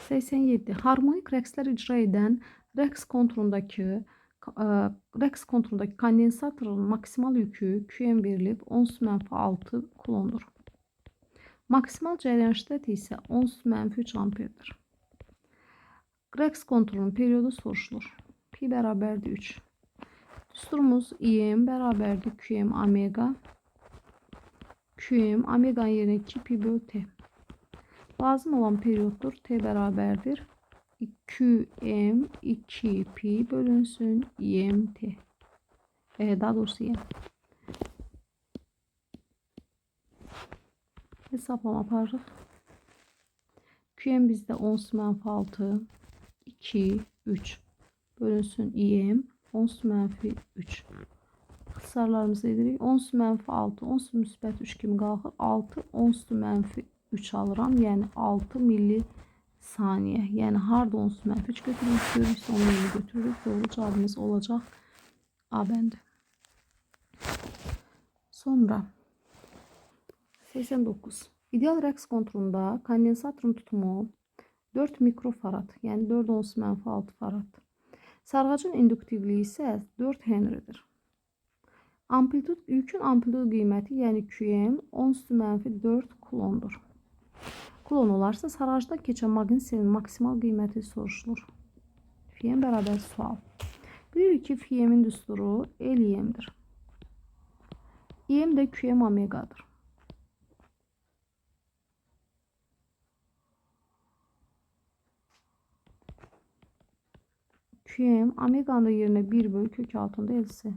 87. Harmonik rəqslər icra edən rəqs konturundakı kondensatorun maksimal yükü QM verilib 10 -6 kulondur. Maksimal cərəyan şiddəti isə 10 -3 amperdir. Rəqs konturunun periodu soruşulur. Pi bərabərdir 3. Düsturumuz IM bərabərdir QM omega. QM omeganın yerinə 2 pi bölü T. Lazım olan perioddur. T bərabərdir. QM 2 pi bölünsün IMT. Daha doğrusu IM. Hesaplama aparırıq. QM bizdə 10 -6 2 3 bölünsün IM 10 -3. İxtisarlarımızı edirik. 10 -6 10 +3 kimi qalxır. 6 10 -3 alıram. Yəni 6 millisaniyə. Yəni harda 10 -3 götürürük, görürüksə 10 milli götürürük. Doğru cavabımız olacaq A bəndi. Sonra 89. İdeal rəqs konturunda kondensatorun tutumu 4 mikrofarad, yəni 4 10 -6 farad. Sarğacın induktivliyi isə 4 Henry'dir. Amplitud, yükün amplitud qiyməti, yəni QM 10 -4 kulondur. Kulon olarsa sarğacdan keçən maqnit selinin maksimal qiyməti soruşulur. Fm bərabər sual. Bilirik ki, Fm-in düsturu LIM-dir. IM də QM omegadır. QM omeganın da yerinə 1 bölü kök altında LC.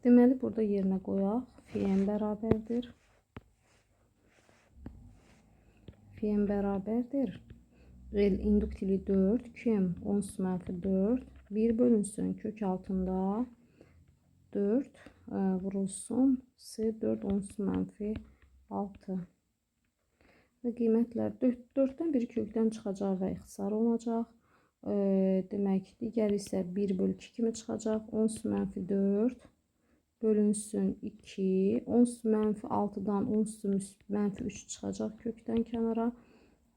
Deməli, burada yerinə qoyaq. Fm bərabərdir. Fm bərabərdir. L induktivliyi 4, QM 10 -4, 1 bölünsün kök altında 4 vurulsun C 4 10 -6. Və qiymətlər 4-dən 1 kökdən çıxacaq və ixtisar olunacaq. Demək, digəri isə 1 bölü 2 kimi çıxacaq. 10 -4 bölünsün 2. 10 -6-dan 10 -3 çıxacaq kökdən kənara.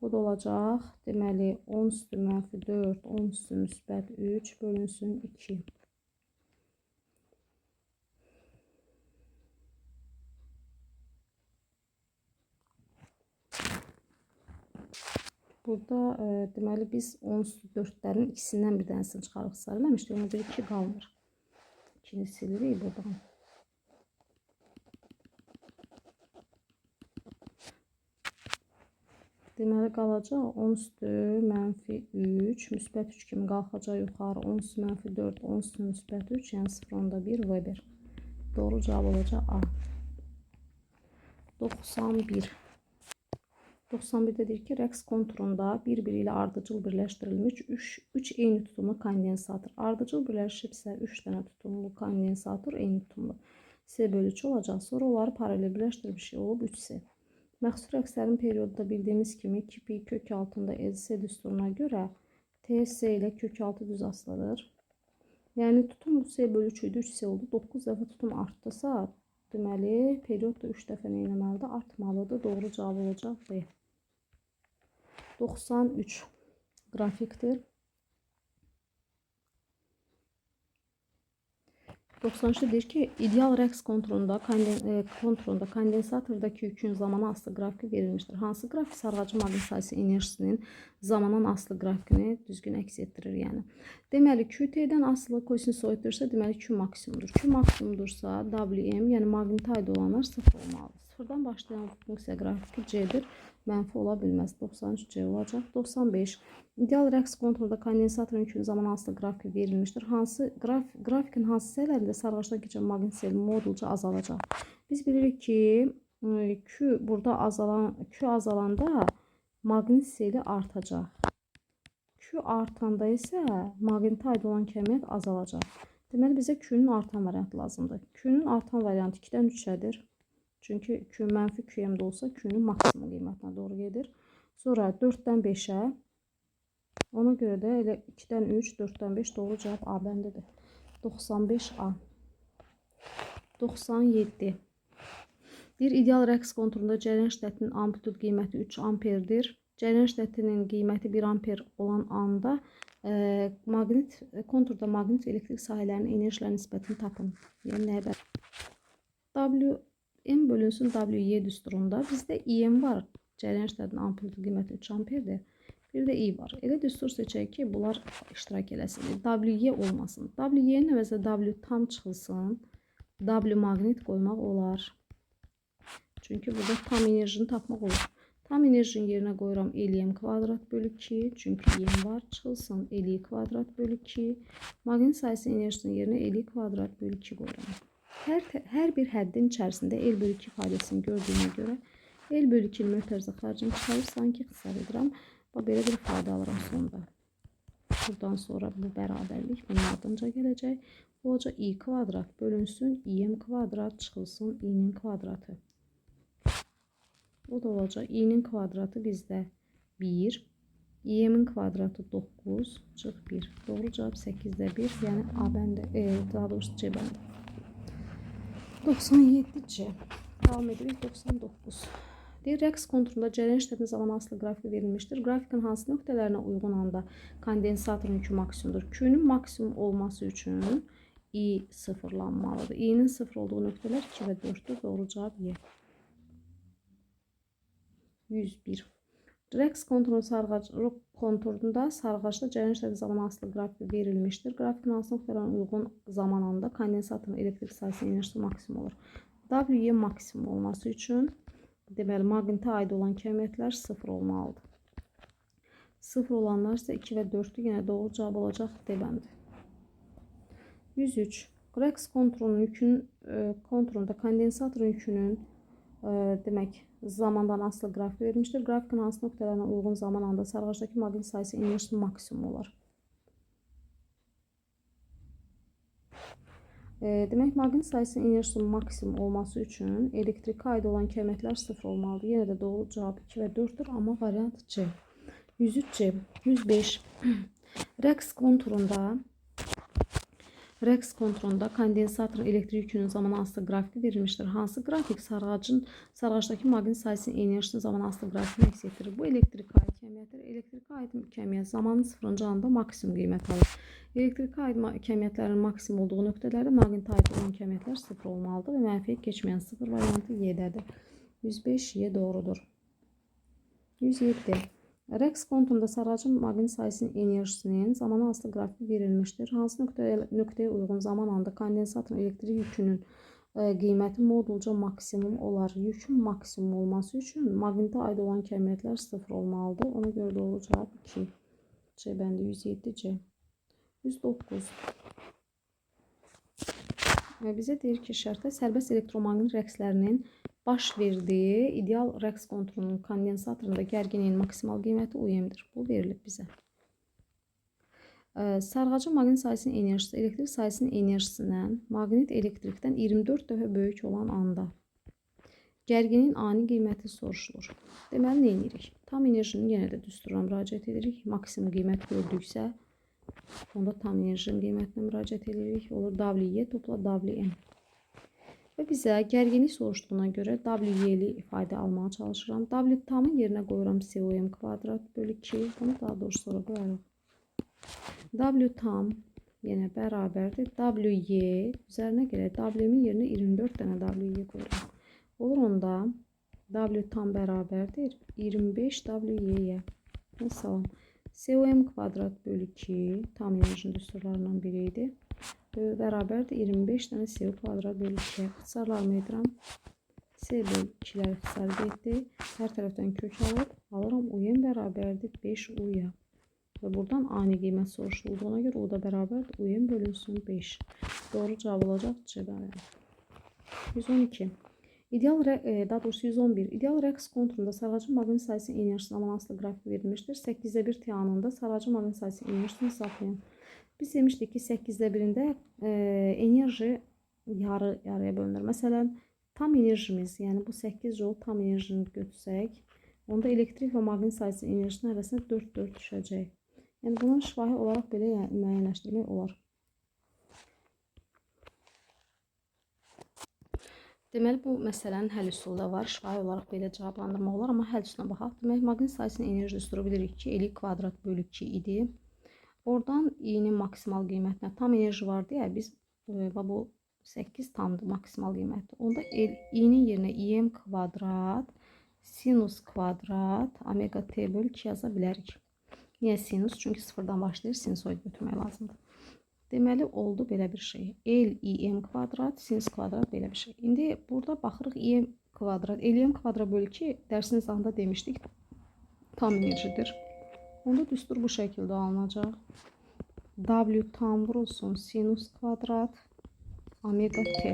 Bu da olacaq. Deməli, 10 üstü mənfi 4, 10 üstü müsbət 3 bölünsün 2. Burada deməli, biz 10 üstü 4-lərin ikisindən bir dənəsini çıxarıb ixtisar eləmişdik. Ona görə 2 qalmır. 2-ni silirik buradan. Deməli, qalacaq 10 üstü mənfi 3, müsbət 3 kimi qalxacaq yuxarı. 10 üstü mənfi 4, 10 üstü müsbət 3, yəni 0,1 Weber. Doğru cavab olacaq A. 91. 91-də deyir ki, rəqs konturunda bir-biri ilə ardıcıl birləşdirilmiş 3 eyni tutumlu kondensator. Ardıcıl birləşibsə 3 dənə tutumlu kondensator eyni tutumlu. S bölü 3 olacaq. Sonra onları paralel birləşdirmiş olub 3S. Məxsus rəqslərin periodu da bildiyimiz kimi 2 pi kök altında LC düsturuna görə TS ilə kök altı düz asılıdır. Yəni tutum bu S bölü 3 idi, 3S oldu. 9 dəfə tutum artdısa, deməli period da 3 dəfə nə etməlidir? Artmalıdır. Doğru cavab olacaq B. 93 qrafikdir. 93-də deyir ki, ideal rəqs konturunda kondensatordakı yükün zamana asılı qrafiki verilmişdir. Hansı qrafik sarğacı maqnit sayısı enerjisinin zamandan asılı qrafikini düzgün əks etdirir? Yəni. Deməli, QT-dən asılı kosinusoiddirsə, deməli Q maksimumdur. Q maksimumdursa, WM, yəni magnitə aid olanlar 0 olmalıdır. Sıfırdan başlayan funksiya qrafiki C-dir. Mənfi ola bilməz. 93C olacaq. 95. İdeal rəqs konturunda kondensatorun yükünün zamana asılı qrafiki verilmişdir. Hansı qrafikin hansı hissələrində sarğaçdan keçən maqnit seli modulca azalacaq? Biz bilirik ki, Q burada azalan, Q azalanda maqnit seli artacaq. Q artanda isə maqnitə aid olan kəmiyyət azalacaq. Deməli, bizə Q-nün artan variantı lazımdır. Q-nün artan variantı 2-dən 3-ədir. Çünki Q mənfi QM də olsa Q-nün maksimum qiymətinə doğru gedir. Sonra 4-dən 5-ə. Ona görə də elə 2-dən 3, 4-dən 5 doğru cavab A bəndidir. 95A. 97. Bir ideal rəqs konturunda cəryan şiddətinin amplitud qiyməti 3 amperdir. Cəryan şiddətinin qiyməti 1 amper olan anda maqnit konturda maqnit və elektrik sahələrinin enerjilərinin nisbətini tapın. Yəni nəyə bərabər? W M bölünsün WY düsturunda bizdə IM var. Cəryan şiddətinin amplitud qiyməti 3 amperdir. Bir də I var. Elə düstur seçək ki, bunlar iştirak eləsin. WY olmasın. WY-nin əvəzinə W tam çıxılsın. W maqnit qoymaq olar. Çünki burada tam enerjini tapmaq olur. Tam enerjinin yerinə qoyuram LM kvadrat bölü 2. Çünki IM var. Çıxılsın LI kvadrat bölü 2. Maqnit sayısının enerjisinin yerinə LI kvadrat bölü 2 qoyuram. Hər bir həddin içərisində L bölü 2 ifadəsini gördüyümə görə L bölü 2-ni mötərizə xaricini çıxarır, sanki ixtisar edirəm. Bax, belə bir ifadə alıram sonda. Buradan sonra bu bərabərlik bunun ardınca gələcək. Bu olacaq I kvadrat bölünsün, IM kvadrat çıxılsın I-nin kvadratı. O da olacaq I-nin kvadratı bizdə 1, IM-in kvadratı 9, çıx 1. Doğru cavab 8-də 1, yəni A bəndi, daha doğrusu C bəndi. 97C. Davam edirik. 99. Deyir, rəqs konturunda cəryan şiddətinin zamana asılı qrafiki verilmişdir. Qrafikin hansı nöqtələrinə uyğun anda kondensatorun yükü maksimumdur? Q-nün maksimum olması üçün I sıfırlanmalıdır. I-nin sıfır olduğu nöqtələr 2 və 4-dür. Doğru cavab Y. 101. Rəqs konturunda sarğaçda cəryan şiddəti zamana asılı qrafiki verilmişdir. Qrafikin hansı nöqtələrinə uyğun zaman anda kondensatorun elektrik sahəsinin enerjisi maksimum olur. WY maksimum olması üçün deməli, maqnitə aid olan kəmiyyətlər 0 olmalıdır. 0 olanlar isə 2 və 4-dür. Yenə doğru cavab olacaq D bəndi. 103. Rəqs konturunda kondensatorun yükünün demək, zamandan asılı qrafik verilmişdir. Qrafikin hansı nöqtələrinə uyğun zaman anda sarğacdakı maqnit sayısı enerjisi maksimum olar. Demək, maqnit sayısının enerjisinin maksimum olması üçün elektrikə aid olan kəmiyyətlər 0 olmalıdır. Yenə də doğru cavab 2 və 4-dür, amma variant C. 103C. 105. Rəqs konturunda Rəqs konturunda kondensatorun elektrik yükünün zamana asılı qrafiki verilmişdir. Hansı qrafik sarğacdakı maqnit sahəsinin enerjisinin zamana asılı qrafikini əks etdirir? Bu elektrikə aid kəmiyyətdir. Elektrikə aid kəmiyyət zamanın sıfırıncı anında maksimum qiymət alır. Elektrikə aid kəmiyyətlərin maksimum olduğu nöqtələrdə maqnitə aid olan kəmiyyətlər sıfır olmalıdır və mənfiyə keçməyən sıfır variantı Y-dədir. 105 Y doğrudur. 107. Rəqs konturunda sarğacın maqnit sahəsinin enerjisinin zamana asılı qrafiki verilmişdir. Hansı nöqtəyə uyğun zaman anında kondensatorun elektrik yükünün qiyməti modulca maksimum olar? Yükün maksimum olması üçün maqnitə aid olan kəmiyyətlər sıfır olmalıdır. Ona görə doğru cavab 2. C bəndi 107 C. 109. Bizə deyir ki, şərtdə sərbəst elektromaqnit rəqslərinin baş verdiyi ideal rəqs konturunun kondensatorunda gərginliyin maksimal qiyməti UM-dir. Bu verilib bizə. Sarğacın maqnit sahəsinin enerjisi elektrik sahəsinin enerjisindən maqnit elektrikdən 24 dəfə böyük olan anda gərginliyin ani qiyməti soruşulur. Deməli, nə edirik? Tam enerjinin yenə də düsturuna müraciət edirik. Maksimum qiymət gördüksə, onda tam enerjinin qiymətinə müraciət edirik. Olur WY topla WM. Və bizə gərginlik soruşduğuna görə WY-li ifadə almağa çalışıram. W tamın yerinə qoyuram COM kvadrat bölü 2. Bunu daha doğrusu sonra qoyarıq. W tam yenə bərabərdir. WY üzərinə gələk. W-min yerinə 24 dənə WY qoyuram. Olur onda W tam bərabərdir 25 WY-yə. Salam. COM kvadrat bölü 2 tam enerjinin düsturlarından biri idi. Bərabərdir 25 dənə CO kvadrat bölü 2-yə. İxtisarlarımı edirəm. C bölü 2-lər ixtisar getdi. Hər tərəfdən kök alıb alıram. UM bərabərdir 5 U-ya. Və buradan ani qiymət soruşulduğuna görə U da bərabərdir. UM bölünsün 5. Doğru cavab olacaq C variantı. 112. İdeal, daha doğrusu 111. İdeal rəqs konturunda sarğacın maqnit sahəsinin enerjisi zamana asılı qrafik verilmişdir. 8-də 1 T anında sarğacın maqnit sahəsinin enerjisini hesablayın. Biz demişdik ki, 8-də 1-də enerji yarı yarıya bölünür. Məsələn, tam enerjimiz, yəni bu 8 joule tam enerjini götürsək, onda elektrik və maqnit sahəsinin enerjisinin arasında 4-4 düşəcək. Yəni, bunu şifahi olaraq belə müəyyənləşdirmək olar. Deməli, bu məsələnin həll üsulu da var. Şifahi olaraq belə cavablandırmaq olar, amma həll üsuluna baxaq. Demək, maqnit sahəsinin enerji düsturu bilirik ki, L kvadrat bölü 2 idi. Oradan i-nin maksimal qiymətinə tam enerji var deyə biz bu 8 tamdır maksimal qiyməti. Onda i-nin yerinə im kvadrat sinus kvadrat omega t bölü 2 yaza bilərik. Niyə sinus? Çünki sıfırdan başlayır, sinusoid götürmək lazımdır. Deməli, oldu belə bir şey. L im kvadrat sinus kvadrat belə bir şey. İndi burada baxırıq im kvadrat. L im kvadrat bölü 2 dərsin izahında demişdik tam enerjidir. Onda düstur bu şəkildə alınacaq. W tam vurulsun sinus kvadrat omega t.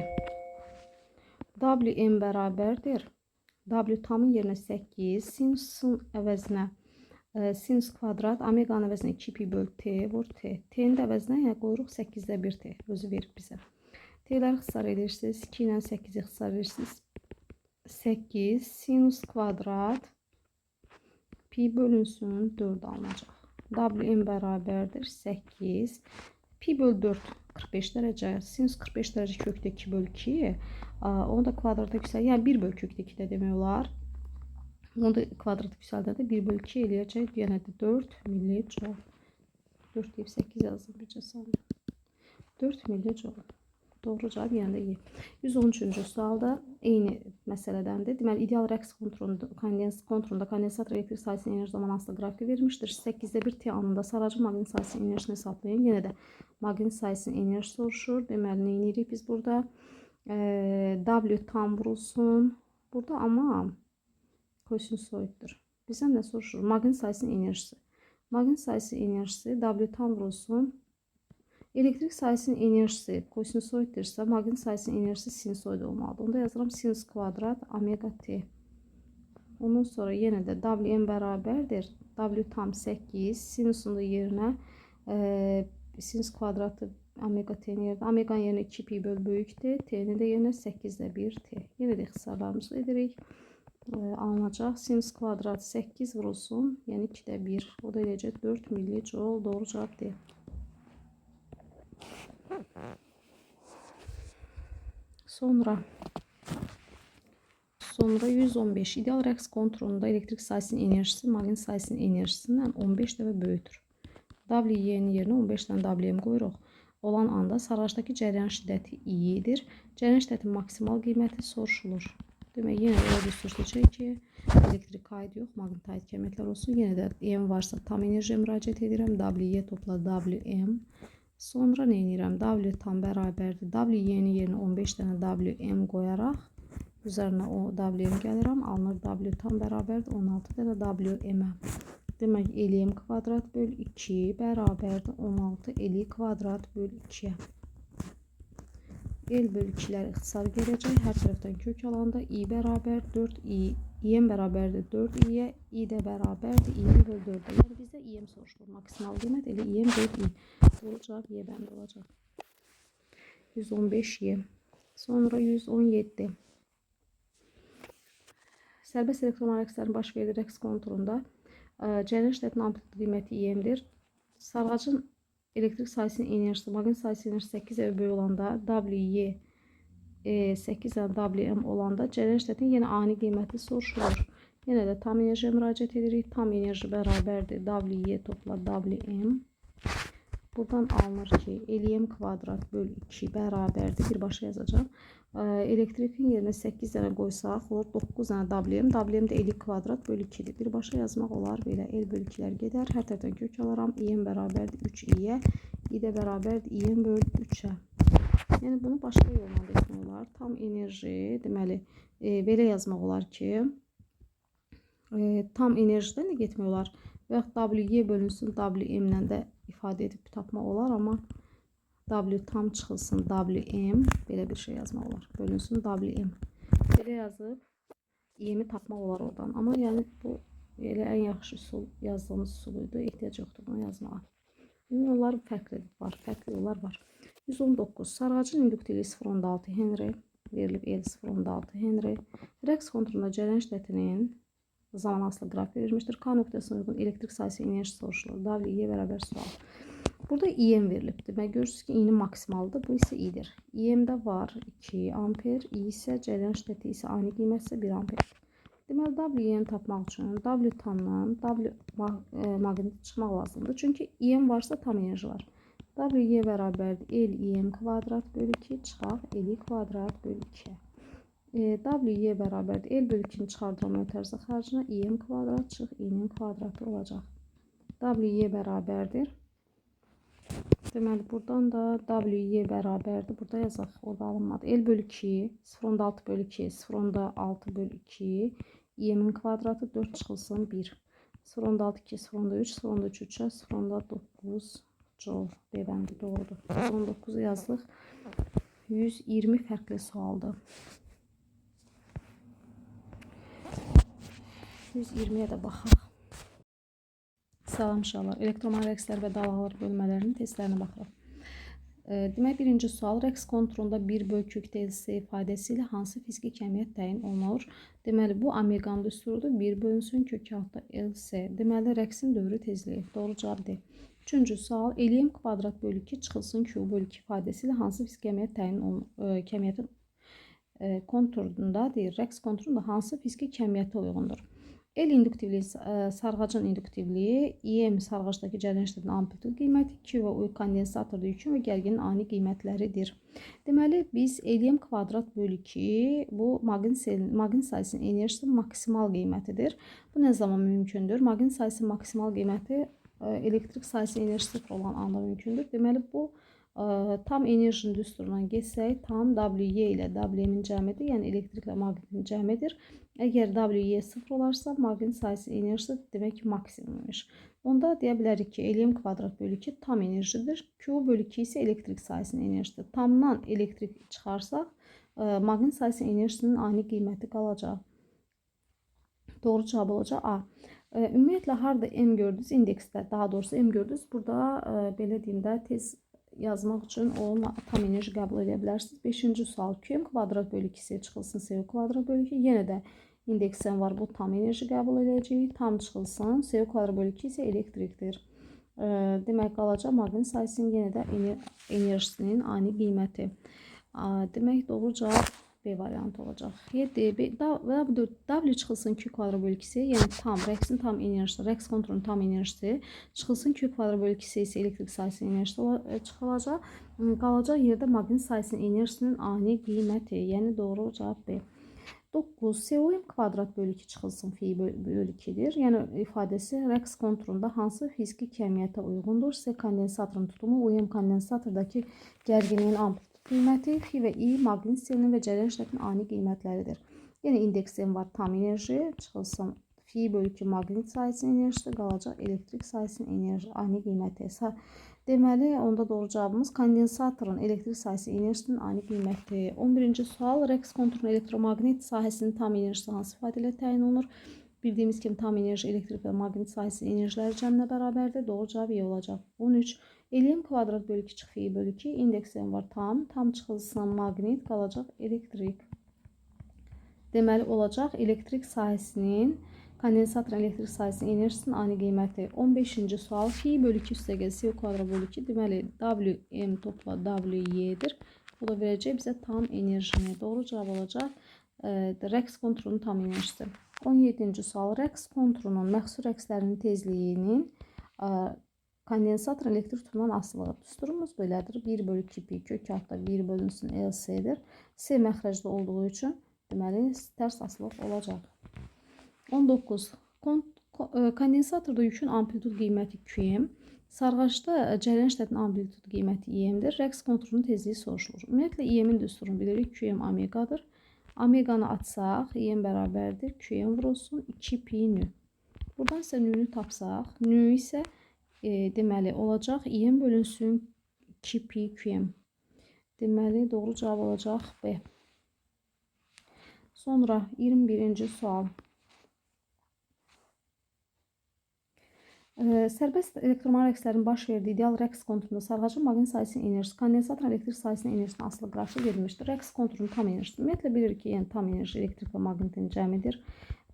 WM bərabərdir. W tamın yerinə 8, sinusun əvəzinə sinus kvadrat, omeganın əvəzinə 2 pi bölü t vur t. T-nin də əvəzinə yəni qoyuruq 8-də 1 t. Özü verib bizə. T-ləri ixtisar edirsiniz. 2 ilə 8-i ixtisar edirsiniz. 8 sinus kvadrat pi bölünsün 4 alınacaq. WM bərabərdir 8. Pi bölü 4 45 dərəcə. Sinus 45 dərəcə kökdə 2 bölü 2. Onu da kvadrata yüksəl. Yəni 1 bölü kökdə 2 də demək olar. Onu da kvadrata yüksəldəndə 1 bölü 2 eləyəcək. Yenə də 4 millijoule. 4 deyib 8 yazdım bircə saniyə. 4 millijoule. Doğru cavab yenə də Y. 113-cü sualda eyni məsələdəndir. Deməli, ideal rəqs konturunda kondensator elektrik sahəsinin enerji zaman asılı qrafiki verilmişdir. 8-də 1 T anında saracı maqnit sahəsinin enerjisini hesablayın. Yenə də maqnit sahəsinin enerjisi soruşur. Deməli, nə edirik biz burada? W tam vurulsun. Burada amma kosinusoiddir. Bizdən nə soruşur? Maqnit sahəsinin enerjisi. Maqnit sahəsinin enerjisi W tam vurulsun. Elektrik sahəsinin enerjisi kosinusoiddirsə, maqnit sahəsinin enerjisi sinusoid olmalıdır. Onda yazıram sinus kvadrat omega t. Ondan sonra yenə də WM bərabərdir. W tam 8, sinusun da yerinə sinus kvadratı omega t-nin yerinə, omeganın yerinə 2 pi bölü böyük t, t-nin də yerinə 8-də 1 t. Yenə də ixtisarlarımızı edirik. Alınacaq. Sinus kvadrat 8 vurulsun, yəni 2-də 1. O da eləyəcək 4 millijoule. Doğru cavab D. Sonra 115. İdeal rəqs konturunda elektrik sahəsinin enerjisi maqnit sahəsinin enerjisindən 15 dəfə böyükdür. W-nin yerinə 15 dənə WM qoyuruq. Olan anda sarğacdakı cəryan şiddəti I-dir. Cəryan şiddətinin maksimal qiyməti soruşulur. Demək, yenə elə düstur seçək ki, elektrik aid yox, maqnit aid kəmiyyətlər olsun. Yenə də M varsa tam enerjiyə müraciət edirəm. W topla WM. Sonra nə edirəm? W tam bərabərdir. W-nin yerinə 15 dənə WM qoyaraq üzərinə o WM gəlirəm. Alınır W tam bərabərdir 16 dənə WM-ə. Demək, LM kvadrat böl 2 bərabərdir 16 L kvadrat böl 2-yə. L böl 2-lər ixtisar gələcək. Hər tərəfdən kök alanda I bərabər 4I, IM bərabərdir 4I-yə, I də bərabərdir IM böl 4-ə. Yəni bizdə IM soruşulur. Maksimal qiymət elə IM böl I. Doğru cavab Y bəndi olacaq. 115 Y. Sonra 117. Sərbəst elektromanyetik rəqslərin baş verdiyi rəqs konturunda cəryan şiddətinin amplitudu qiyməti IM-dir. Sarğacın elektrik sahəsinin enerjisi, maqnit sahəsinin enerjisi 8 dəfə böyük olanda WY 8 dənə WM olanda cəryan şiddətinin yenə ani qiyməti soruşulur. Yenə də tam enerjiyə müraciət edirik. Tam enerji bərabərdir WY topla WM. Buradan alınır ki, LM kvadrat böl 2 bərabərdir. Birbaşa yazacağam. Elektrikin yerinə 8 dənə qoysaq, olur 9 dənə WM. WM də L kvadrat böl 2-dir. Birbaşa yazmaq olar. Belə L böl 2-lər gedər. Hər tərəfdən kök alaram. IM bərabərdir 3I-yə. I də bərabərdir IM böl 3-ə. Yəni bunu başqa yolla da etmək olar. Tam enerji, deməli, belə yazmaq olar ki, tam enerjidən də getmək olar. Və yaxud WY bölünsün WM-lə də ifadə edib tapmaq olar, amma W tam çıxılsın WM, belə bir şey yazmaq olar. Bölünsün WM. Belə yazıb IM-i tapmaq olar oradan. Amma yəni bu elə ən yaxşı üsul yazdığımız üsul idi. Ehtiyac yoxdur bunu yazmağa. Onlar fərqli var, fərqli yollar var. 119. Sarğacın induktivliyi 0,6 Henry verilib L 0,6 Henry. Rəqs konturunda cəryan şiddətinin zaman asılı qrafik verilmişdir. K nöqtəsinə uyğun elektrik sahəsi enerjisi soruşulur. W bərabər sual. Burada IM verilib. Demək, görürsünüz ki, I-nin maksimalıdır. Bu isə I-dir. IM-də var 2 amper. I isə cəryan şiddəti isə ani qiymət isə 1 amper. Deməli, W-ni tapmaq üçün W tamdan W maqniti çıxmaq lazımdır. Çünki IM varsa tam enerji var. W bərabərdir L IM kvadrat bölü 2 çıxaq L kvadrat bölü 2-yə. W bərabərdir L bölü 2-ni çıxardıram ötərsə xərcinə IM kvadrat çıx I-nin kvadratı olacaq. W bərabərdir. Deməli, buradan da W bərabərdir. Burada yazaq. Orada alınmadı. L bölü 2, 0,6 bölü 2, 0,6 bölü 2, IM-in kvadratı 4 çıxılsın 1. 0,6 2, 0,3, 0,3 3-ə, 0,9 joule. B bəndi doğrudur. 119-u yazdıq. 120 fərqli sualdır. 120-yə də baxaq. Salam uşaqlar. Elektromanyetik rəqslər və dalğalar bölmələrinin testlərinə baxırıq. Demək, birinci sual rəqs konturunda 1 böl kök LC ifadəsi ilə hansı fiziki kəmiyyət təyin olunur? Deməli, bu omeqanın düsturudur. 1 bölünsün kök altı LC. Deməli, rəqsin dövrü tezliyi. Doğru cavab D. Üçüncü sual LM kvadrat bölü 2 çıxılsın Q bölü 2 ifadəsi ilə hansı fiziki kəmiyyət təyin olunur? Kəmiyyətin konturunda deyir, rəqs konturunda hansı fiziki kəmiyyətə uyğundur? L induktivliyi, sarğacın induktivliyi, IM sarğacdakı cəryan şiddətinin amplitud qiyməti, Q və U kondensatorda yükün və gərginin ani qiymətləridir. Deməli, biz LM kvadrat bölü 2, bu maqnit sahəsinin enerjisinin maksimal qiymətidir. Bu nə zaman mümkündür? Maqnit sahəsinin maksimal qiyməti elektrik sahəsinin enerjisi sıfır olan anda mümkündür. Deməli, bu tam enerjinin düsturundan getsək, tam WY ilə WM-in cəmidir, yəni elektriklə maqnitin cəmidir. Əgər WY sıfır olarsa, maqnit sahəsinin enerjisi demək ki, maksimummuş. Onda deyə bilərik ki, LM kvadrat bölü 2 tam enerjidir. Q bölü 2 isə elektrik sahəsinin enerjisidir. Tamdan elektrik çıxarsaq, maqnit sahəsinin enerjisinin ani qiyməti qalacaq. Doğru cavab olacaq A. Ümumiyyətlə, harada M gördünüz? İndeksdə, daha doğrusu M gördünüz. Burada, belə deyim də, tez yazmaq üçün o tam enerji qəbul edə bilərsiniz. Beşinci sual QM kvadrat bölü 2 çıxılsın SV kvadrat bölü 2. Yenə də indeksdən var, bu tam enerji qəbul edəcəyik. Tam çıxılsın. SV kvadrat bölü 2 isə elektrikdir. Demək, qalacaq maqnit sahəsinin yenə də enerjisinin ani qiyməti. Demək, doğru cavab B variantı olacaq. 7. W çıxılsın Q kvadrat bölü 2C, yəni tam, rəqsin tam enerjisi, rəqs konturunun tam enerjisi çıxılsın Q kvadrat bölü 2C isə elektrik sahəsinin enerjisi çıxılacaq. Qalacaq yerdə maqnit sahəsinin enerjisinin ani qiyməti, yəni doğru cavab B. 9. SOM kvadrat bölü 2 çıxılsın fi bölü 2-dir. Yəni ifadəsi rəqs konturunda hansı fiziki kəmiyyətə uyğundur? S kondensatorun tutumu, UM kondensatordakı gərginliyin amplitud qiyməti, fi və I maqnit selinin və cərəyan şiddətinin ani qiymətləridir. Yəni indeks M var tam enerji, çıxılsın fi bölü 2 maqnit sahəsinin enerjisi, qalacaq elektrik sahəsinin enerji ani qiyməti. Deməli, onda doğru cavabımız kondensatorun elektrik sahəsi enerjisinin ani qiyməti. 11-ci sual, rəqs konturunun elektromaqnit sahəsinin tam enerjisi hansı ifadə ilə təyin olunur? Bildiyimiz kimi tam enerji elektrik və maqnit sahəsinin enerjiləri cəminə bərabərdir. Doğru cavab E olacaq. 13. LM kvadrat bölü 2 çıx fi bölü 2. İndeks M var tam. Tam çıxılsın maqnit, qalacaq elektrik. Deməli, olacaq elektrik sahəsinin, kondensatorun elektrik sahəsinin enerjisinin ani qiyməti. 15-ci sual, fi bölü 2 üstə gəl S kvadrat bölü 2. Deməli, WM topla WY-dir. Bu da verəcək bizə tam enerjini. Doğru cavab olacaq rəqs konturunun tam enerjisi. 17-ci sual, rəqs konturunun məxsus rəqslərinin tezliyinin kondensatorun elektrik tutumundan asılılığı. Düsturumuz belədir. 1 bölü 2 pi kök altda 1 bölünsün LC-dir. C məxrəcdə olduğu üçün deməli, tərs asılılıq olacaq. 19. Kondensatorda yükün amplitud qiyməti QM, sarğaçda cərəyan şiddətinin amplitud qiyməti IM-dir. Rəqs konturunun tezliyi soruşulur. Ümumiyyətlə, IM-in düsturunu bilirik. QM omeqadır. Omeqanı atsaq, IM bərabərdir. QM vurulsun 2 pi nü. Buradan isə nü-nü tapsaq, nü isə deməli, olacaq IM bölünsün 2 pi QM. Deməli, doğru cavab olacaq B. Sonra 21-ci sual. Sərbəst elektromaqnit rəqslərin baş verdiyi ideal rəqs konturunda sarğacın maqnit sahəsinin enerjisi, kondensatorun elektrik sahəsinin enerjisinin asılı qrafiki verilmişdir. Rəqs konturunun tam enerjisi. Ümumiyyətlə, bilirik ki, yəni tam enerji elektrik və maqnitin cəmidir.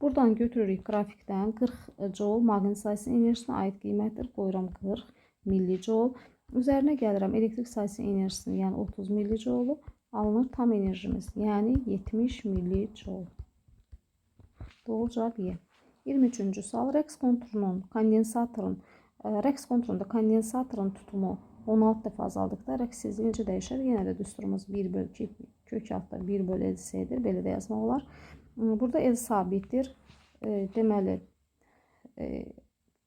Buradan götürürük qrafikdən 40 joule maqnit sahəsinin enerjisinə aid qiymətdir. Qoyuram 40 millijoule. Üzərinə gəlirəm elektrik sahəsinin enerjisini, yəni 30 millijoule alınır tam enerjimiz, yəni 70 millijoule. Doğru cavab Y. 23-cü sual, rəqs konturunun kondensatorun rəqs konturunda kondensatorun tutumu 16 dəfə azaldıqda rəqs tezliyi necə dəyişər? Yenə də düsturumuz 1 bölü 2 kök altda 1 bölü LC-dir. Belə də yazmaq olar. Burada L sabitdir. Deməli,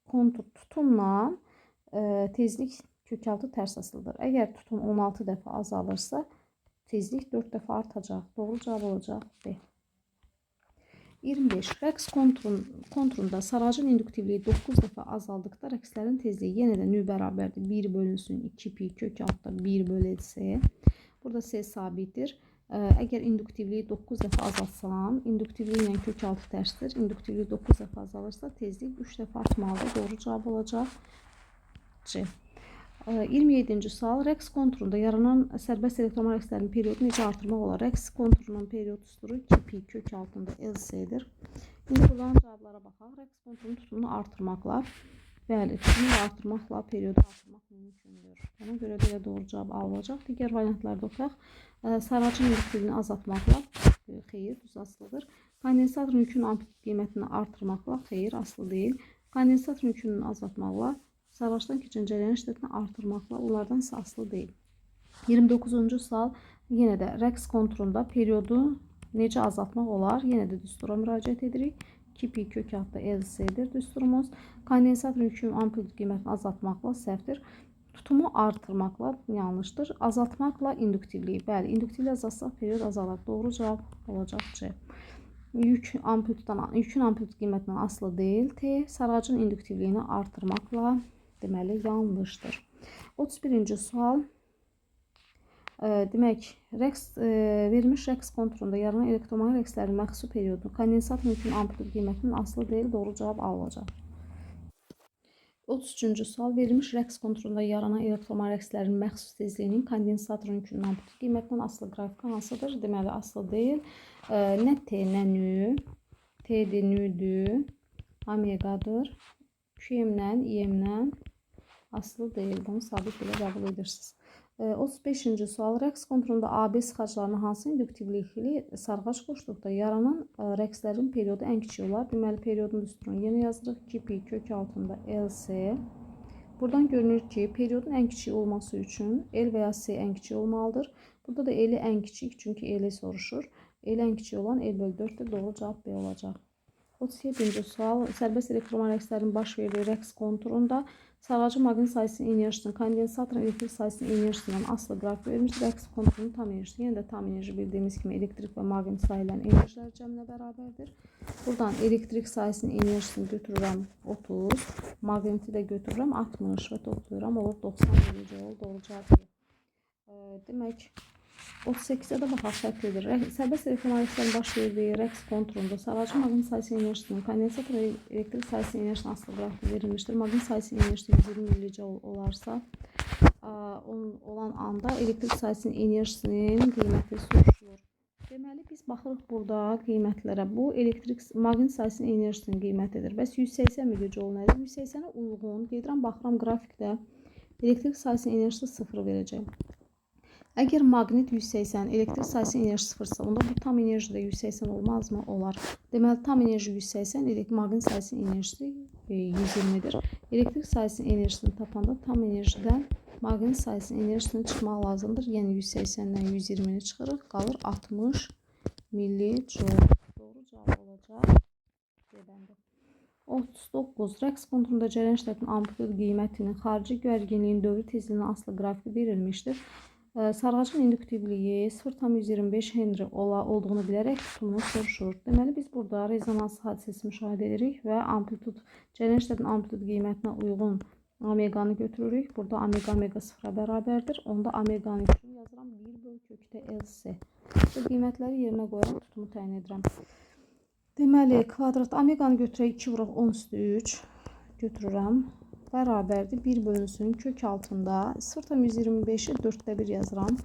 kontur tutumla tezlik kök altı tərs asılıdır. Əgər tutum 16 dəfə azalırsa, tezlik 4 dəfə artacaq. Doğru cavab olacaq B. 25. Rəqs konturunda sarğacın induktivliyi 9 dəfə azaldıqda rəqslərin tezliyi yenə də nü bərabərdir. 1 bölünsün 2 pi kök altda 1 bölü C. Burada C sabitdir. Əgər induktivliyi 9 dəfə azaltsam, induktivliyi ilə kök altı tərsdir. İnduktivliyi 9 dəfə azalırsa, tezlik 3 dəfə artmalıdır. Doğru cavab olacaq C. 27-ci sual. Rəqs konturunda yaranan sərbəst elektromaqnit rəqslərin periodunu necə artırmaq olar? Rəqs konturunun period düsturu 2 pi kök altında LC-dir. İndi buradan cavablara baxaq. Rəqs konturunun tutumunu artırmaqla, bəli, tutumunu artırmaqla periodu artırmaq mümkündür. Ona görə də elə doğru cavab A olacaq. Digər variantlarda oxuyaq. Sarğacın induktivliyini azaltmaqla, xeyir, düz asılıdır. Kondensatorun yükünün amplitud qiymətini artırmaqla, xeyir, asılı deyil. Kondensatorun yükünü azaltmaqla, sarğaçdan keçən cərəyan şiddətini artırmaqla, onlardan isə asılı deyil. 29-cu sual, yenə də rəqs konturunda periodu necə azaltmaq olar? Yenə də düstura müraciət edirik. 2 pi kök altda LC-dir düsturumuz. Kondensatorun yükünün amplitud qiymətini azaltmaqla səhvdir. Tutumu artırmaqla yanlışdır. Azaltmaqla induktivliyi. Bəli, induktivliyi azaltsaq period azalar. Doğru cavab olacaq C. Yükün amplitud qiymətindən asılı deyil. T. Sarğacın induktivliyini artırmaqla deməli, yanlışdır. 31-ci sual. Demək, verilmiş rəqs konturunda yaranan elektromaqnit rəqslərin məxsus periodunu kondensatorun yükünün amplitud qiymətinin asılı deyil. Doğru cavab A olacaq. 33-cü sual. Verilmiş rəqs konturunda yaranan elektromaqnit rəqslərin məxsus tezliyinin kondensatorun yükünün amplitud qiymətindən asılı qrafiki hansıdır? Deməli, asılı deyil. Nə T, nə nü. T-dir, nü-dür. Omeqadır. QM-lə, IM-lə Asılı deyil. Bunu sabit belə qəbul edirsiniz. 35-ci sual. Rəqs konturunda AB sıxaclarına hansı induktivlikli sarğac qoşduqda yaranan rəqslərin periodu ən kiçik olar? Deməli, periodun düsturunu yenə yazırıq. 2 pi kök altında LC. Buradan görünür ki, periodun ən kiçik olması üçün L və ya C ən kiçik olmalıdır. Burada da L-i ən kiçik, çünki L-i soruşur. L ən kiçik olan L bölü 4-dür. Doğru cavab B olacaq. 37-ci sual. Sərbəst elektromaqnit rəqslərin baş verdiyi rəqs konturunda sarğacı maqnit sayısının enerjisinin kondensatorun elektrik sayısının enerjisindən asılı qrafik verilmişdir. Rəqs konturunun tam enerjisi. Yenə də tam enerji bildiyimiz kimi elektrik və maqnit sayılarının enerjiləri cəminə bərabərdir. Buradan elektrik sayısının enerjisini götürürəm 30, magniti də götürürəm 60 və toplayıram. Olur 90 millijoule. Doğru cavab. Demək, 38-ə də baxaq, fərqlidir. Sərbəst elektromaqnit rəqslərin baş verdiyi rəqs konturunda sarğacı maqnit sayısının enerjisinin kondensator elektrik sayısının enerjisinin asılı qrafiki verilmişdir. Maqnit sayısının enerjisi 120 millijoule olarsa, olan anda elektrik sayısının enerjisinin qiyməti soruşulur. Deməli, biz baxırıq burada qiymətlərə. Bu elektrik maqnit sayısının enerjisinin qiymətidir. Bəs 180 millijoule nədir? 180-ə uyğun gedirəm, baxıram qrafikdə elektrik sayısının enerjisi 0 verəcək. Əgər maqnit 180, elektrik sayısının enerjisi 0-sa, onda bu tam enerji də 180 olmazmı? Olar. Deməli, tam enerji 180, maqnit sayısının enerjisi 120-dir. Elektrik sayısının enerjisini tapanda tam enerjidən maqnit sayısının enerjisini çıxmaq lazımdır. Yəni 180-dən 120-ni çıxırıq, qalır 60 millijoule. Doğru cavab olacaq C bəndi. 39. Rəqs konturunda cərəyan şiddətinin amplitud qiymətinin xarici gərginliyin dövrü tezliyinin asılı qrafiki verilmişdir. Sarğacın induktivliyi 0,125 Henry olduğunu bilərək tutumunu soruşur. Deməli, biz burada rezonans hadisəsi müşahidə edirik və amplitud, cərəyan şiddətinin amplitud qiymətinə uyğun omeqanı götürürük. Burada omega omega 0-a bərabərdir. Onda omeqanı üçün yazıram 1 böl kökdə LC. Bu qiymətləri yerinə qoyaraq tutumu təyin edirəm. Deməli, kvadrat omeqanı götürək 2 vuraq 10 üstü 3 götürürəm. Bərabərdir 1 bölünsün kök altında 0,125-i 4-də 1 yazıram.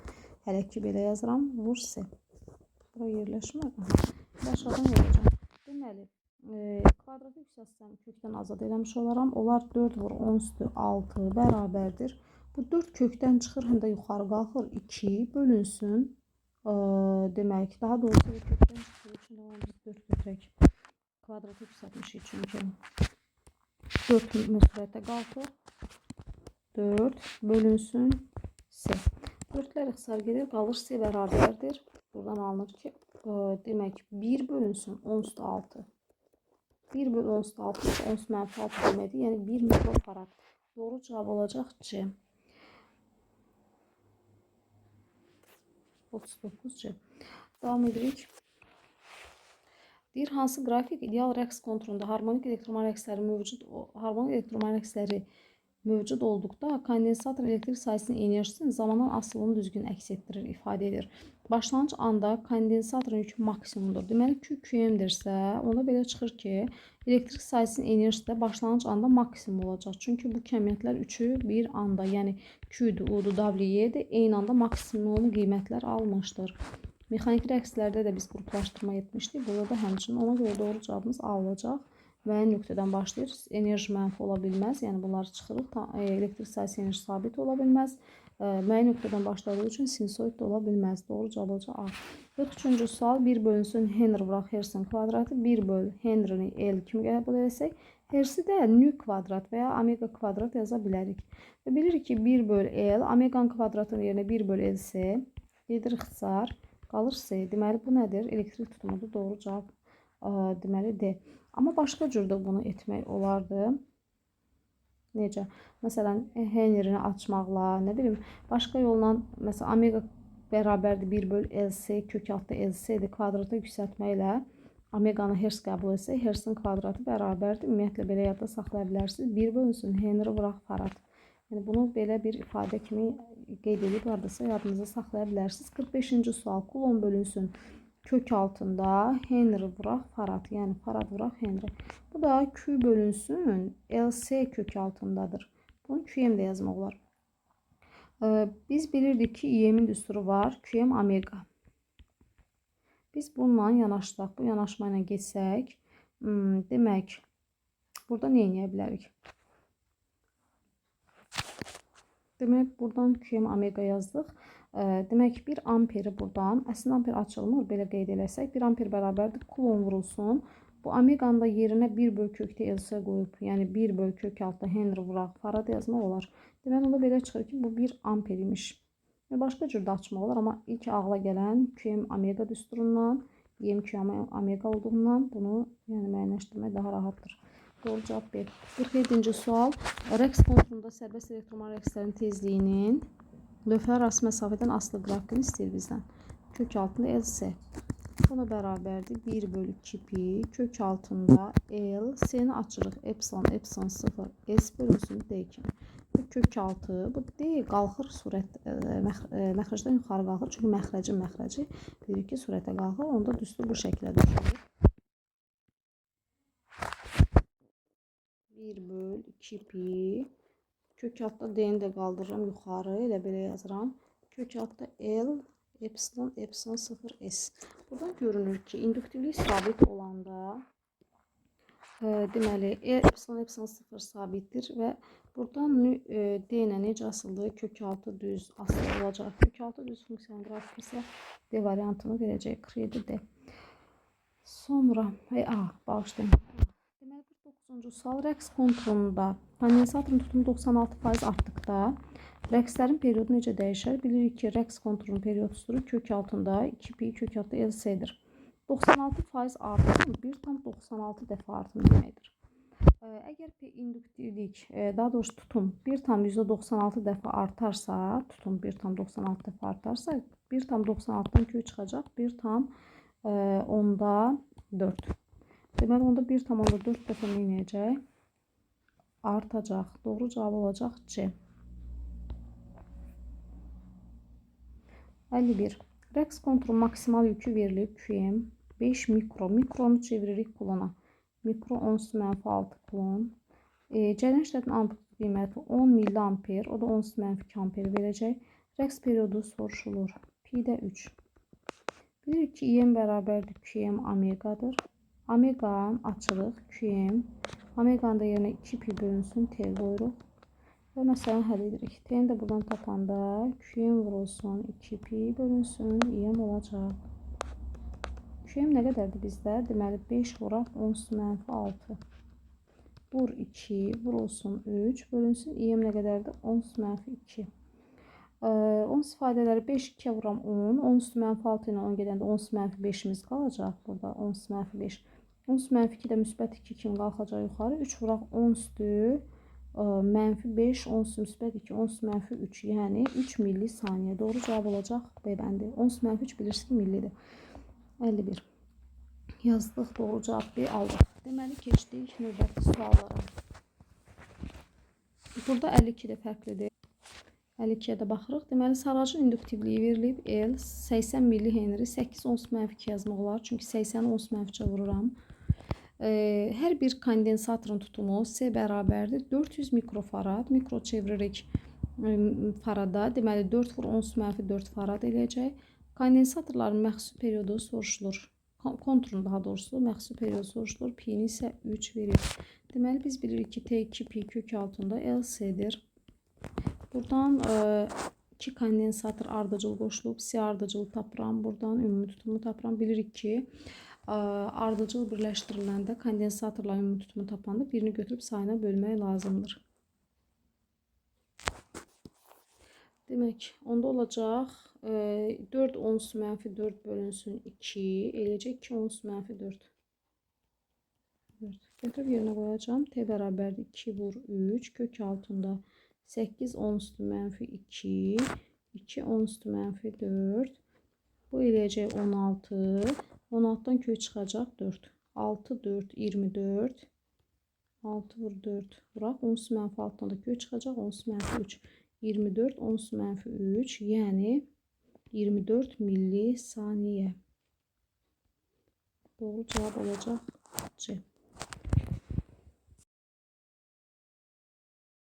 Hələ ki belə yazıram. Vur C. Bura yerləşmir. Aşağıdan yazacağam. Deməli, kvadratı yüksəltsəm kökdən azad eləmiş olaram. Onlar 4 vur 10 üstü 6 bərabərdir. Bu 4 kökdən çıxır, həm də yuxarı qalxır. 2 bölünsün. Demək, daha doğrusu kökdən çıxdığı üçün biz 4 götürək. Kvadratı yüksəltmişik çünki. 4 sürətə qalxır. 4 bölünsün C. 4-lər ixtisar gedir, qalır C bərabərdir. Buradan alınır ki, demək 1 bölünsün 10 üstü 6. 1 bölü 10 üstü 6 isə 10 üstü mənfi 6 deməkdir. Yəni 1 mikrofarad. Doğru cavab olacaq C. 39 C. Davam edirik. Deyir, hansı qrafik ideal rəqs konturunda harmonik elektromaqnit rəqsləri mövcud olduqda kondensator elektrik sayısının enerjisinin zamandan asılılığını düzgün əks etdirir, ifadə edir. Başlanğıc anda kondensatorun yükü maksimumdur. Deməli, Q QM-dirsə, onda belə çıxır ki, elektrik sayısının enerjisi də başlanğıc anda maksimum olacaq. Çünki bu kəmiyyətlər üçü bir anda, yəni Q-dur, U-dur, W-dir, eyni anda maksimum qiymətlər almışdır. Mexaniki rəqslərdə də biz qruplaşdırma etmişdik. Burada da həmçinin ona görə doğru cavabımız A olacaq. Müəyyən nöqtədən başlayır. Enerji mənfi ola bilməz. Yəni bunları çıxırıq. Elektrik sayısı enerji sabit ola bilməz. Müəyyən nöqtədən başladığı üçün sinusoid də ola bilməz. Doğru cavab olacaq A. 43-cü sual 1 bölünsün Henry vuraq Hertzin kvadratı 1 böl Henry'ni L kimi qəbul etsək, Hertzi də nü kvadrat və ya omega kvadrat yaza bilərik. Və bilirik ki 1 böl L omeganın kvadratının yerinə 1 böl LC gedir ixtisar. Qalır C. Deməli, bu nədir? Elektrik tutumudur. Doğru cavab deməli D. Amma başqa cür də bunu etmək olardı. Necə? Məsələn, Henry-ni açmaqla, nə bilim, başqa yolla, məsələn, omega bərabərdir 1 böl LC, kök altda LC-dir, kvadrata yüksəltməklə omeganı Hertz qəbul etsək, Hertzin kvadratı bərabərdir. Ümumiyyətlə, belə yadda saxlaya bilərsiniz. 1 bölünsün Henry vuraq farad. Yəni, bunu belə bir ifadə kimi qeyd edib, hardasa yadınıza saxlaya bilərsiniz. 45-ci sual. Kulon bölünsün kök altında Henry vuraq farad. Yəni, farad vuraq Henry. Bu da Q bölünsün LC kök altındadır. Bunu QM də yazmaq olar. Biz bilirdik ki, IM-in düsturu var. QM omega. Biz bununla yanaşdıq. Bu yanaşma ilə getsək, demək, burada nə edə bilərik? Demək, buradan QM omega yazdıq. Demək, 1 amperi buradan, əslində amper açılmır, belə qeyd eləsək, 1 amper bərabərdir, kulon vurulsun. Bu omeganın da yerinə 1 böl kökdə LC qoyub, yəni 1 böl kök altda Henry vuraq, farad yazmaq olar. Deməli, onda belə çıxır ki, bu 1 amper imiş. Başqa cür də açmaq olar, amma ilk ağla gələn QM omega düsturundan, IM QM omega olduğundan bunu yəni müəyyənləşdirmək daha rahatdır. Doğru cavab B. 47-ci sual. Rəqs konturunda sərbəst elektromanqnit rəqslərin tezliyinin lövhələr arası məsafədən asılı qrafikini istəyir bizdən. Kök altında LC. Buna bərabərdir 1 bölü 2 pi kök altında L, S-ni açırıq epsilon, epsilon 0, S bölünsün D kimi. Bu kök altı, bu D qalxır sürət, məxrəcdən yuxarı qalxır. Çünki məxrəcin məxrəci bilirik ki, sürətə qalxır. Onda düstur bu şəklə düşür. 1 böl 2 pi kök altda D-ni də qaldırıram yuxarı, elə belə yazıram. Kök altda L epsilon epsilon 0 S. Buradan görünür ki, induktivlik sabit olanda deməli epsilon epsilon 0 sabitdir və buradan D ilə necə asıldığı kök altı düz asılı olacaq. Kök altı düz funksiyanın qrafiki isə D variantını verəcək. 47 D. Sonra A, bağışlayın. Deməli 49-cu sual rəqs konturunda kondensatorun tutumu 96% artdıqda rəqslərin periodu necə dəyişər? Bilirik ki, rəqs konturunun period düsturu kök altında 2 pi kök altı LC-dir. 96% artım 1,96 dəfə artım deməkdir. Əgər induktivlik, daha doğrusu tutum 1,96 dəfə artarsa, tutum 1,96 dəfə artarsa, 1,96-dan kök çıxacaq 1,4. Deməli, onda 1,4 dəfə nə edəcək? Artacaq. Doğru cavab olacaq C. 51. Rəqs konturu maksimal yükü verilib QM 5 mikro. Mikronu çeviririk kulona. Mikro 10-6 kulon. Cəryan şiddətinin amplitudu qiyməti 10 milliamper. O da 10-2 amper verəcək. Rəqs periodu soruşulur. Pi də 3. Bilirik ki, IM bərabərdir QM omegadır. Omeganı açırıq. QM. Omeganın da yerinə 2 pi bölünsün. T qoyuruq. Və məsələni həll edirik. T-ni də buradan tapanda QM vurulsun 2 pi bölünsün. IM olacaq. QM nə qədərdir bizdə? Deməli 5 vuraq 10-6. Vur 2 vurulsun 3 bölünsün. IM nə qədərdir? 10-2. 10 ifadələri 5 2-yə vuram 10. 10-6 ilə 10 gedəndə 10-5-imiz qalacaq. Burada 10-5. 10-2 də müsbət 2 kimi qalxacaq yuxarı. 3 vuraq 10 üstü mənfi 5, 10 müsbət 2, 10 mənfi 3. Yəni 3 millisaniyə. Doğru cavab olacaq B bəndi. 10 mənfi 3 bilirsiniz ki, millidir. 51. Yazdıq, doğru cavab B aldıq. Deməli, keçdik növbəti suallara. Burada 52 də fərqlidir. 52-yə də baxırıq. Deməli, sarğacın induktivliyi verilib. L 80 millihenri 8 10-2 yazmaq olar. Çünki 80-i 10-3-ə vururam. Hər bir kondensatorun tutumu C bərabərdir 400 mikrofarad. Mikro çeviririk farada. Deməli, 4 vur 10-4 farad eləyəcək. Kondensatorların məxsusi periodu soruşulur. Konturun daha doğrusu məxsusi periodu soruşulur. Pi-ni isə 3 verir. Deməli, biz bilirik ki, T2 pi kök altında LC-dir. Buradan 2 kondensator ardıcıl qoşulub. C ardıcıl tapıram. Buradan ümumi tutumu tapıram. Bilirik ki, ardıcıl birləşdiriləndə kondensatorların ümumi tutumu tapanda birini götürüb sayına bölmək lazımdır. Demək, onda olacaq 4 10-4 bölünsün 2, eləyəcək 2 10-4. 4. Götürüb yerinə qoyacağam. T bərabərdir 2 vur 3 kök altında 8 10-2, 2 10-4. Bu eləyəcək 16. 16-dan kök çıxacaq 4. 6, 4, 24. 6 vur 4 vuraq. 10-6-dan da kök çıxacaq. 10-3. 24, 10-3, yəni 24 millisaniyə. Doğru cavab olacaq C.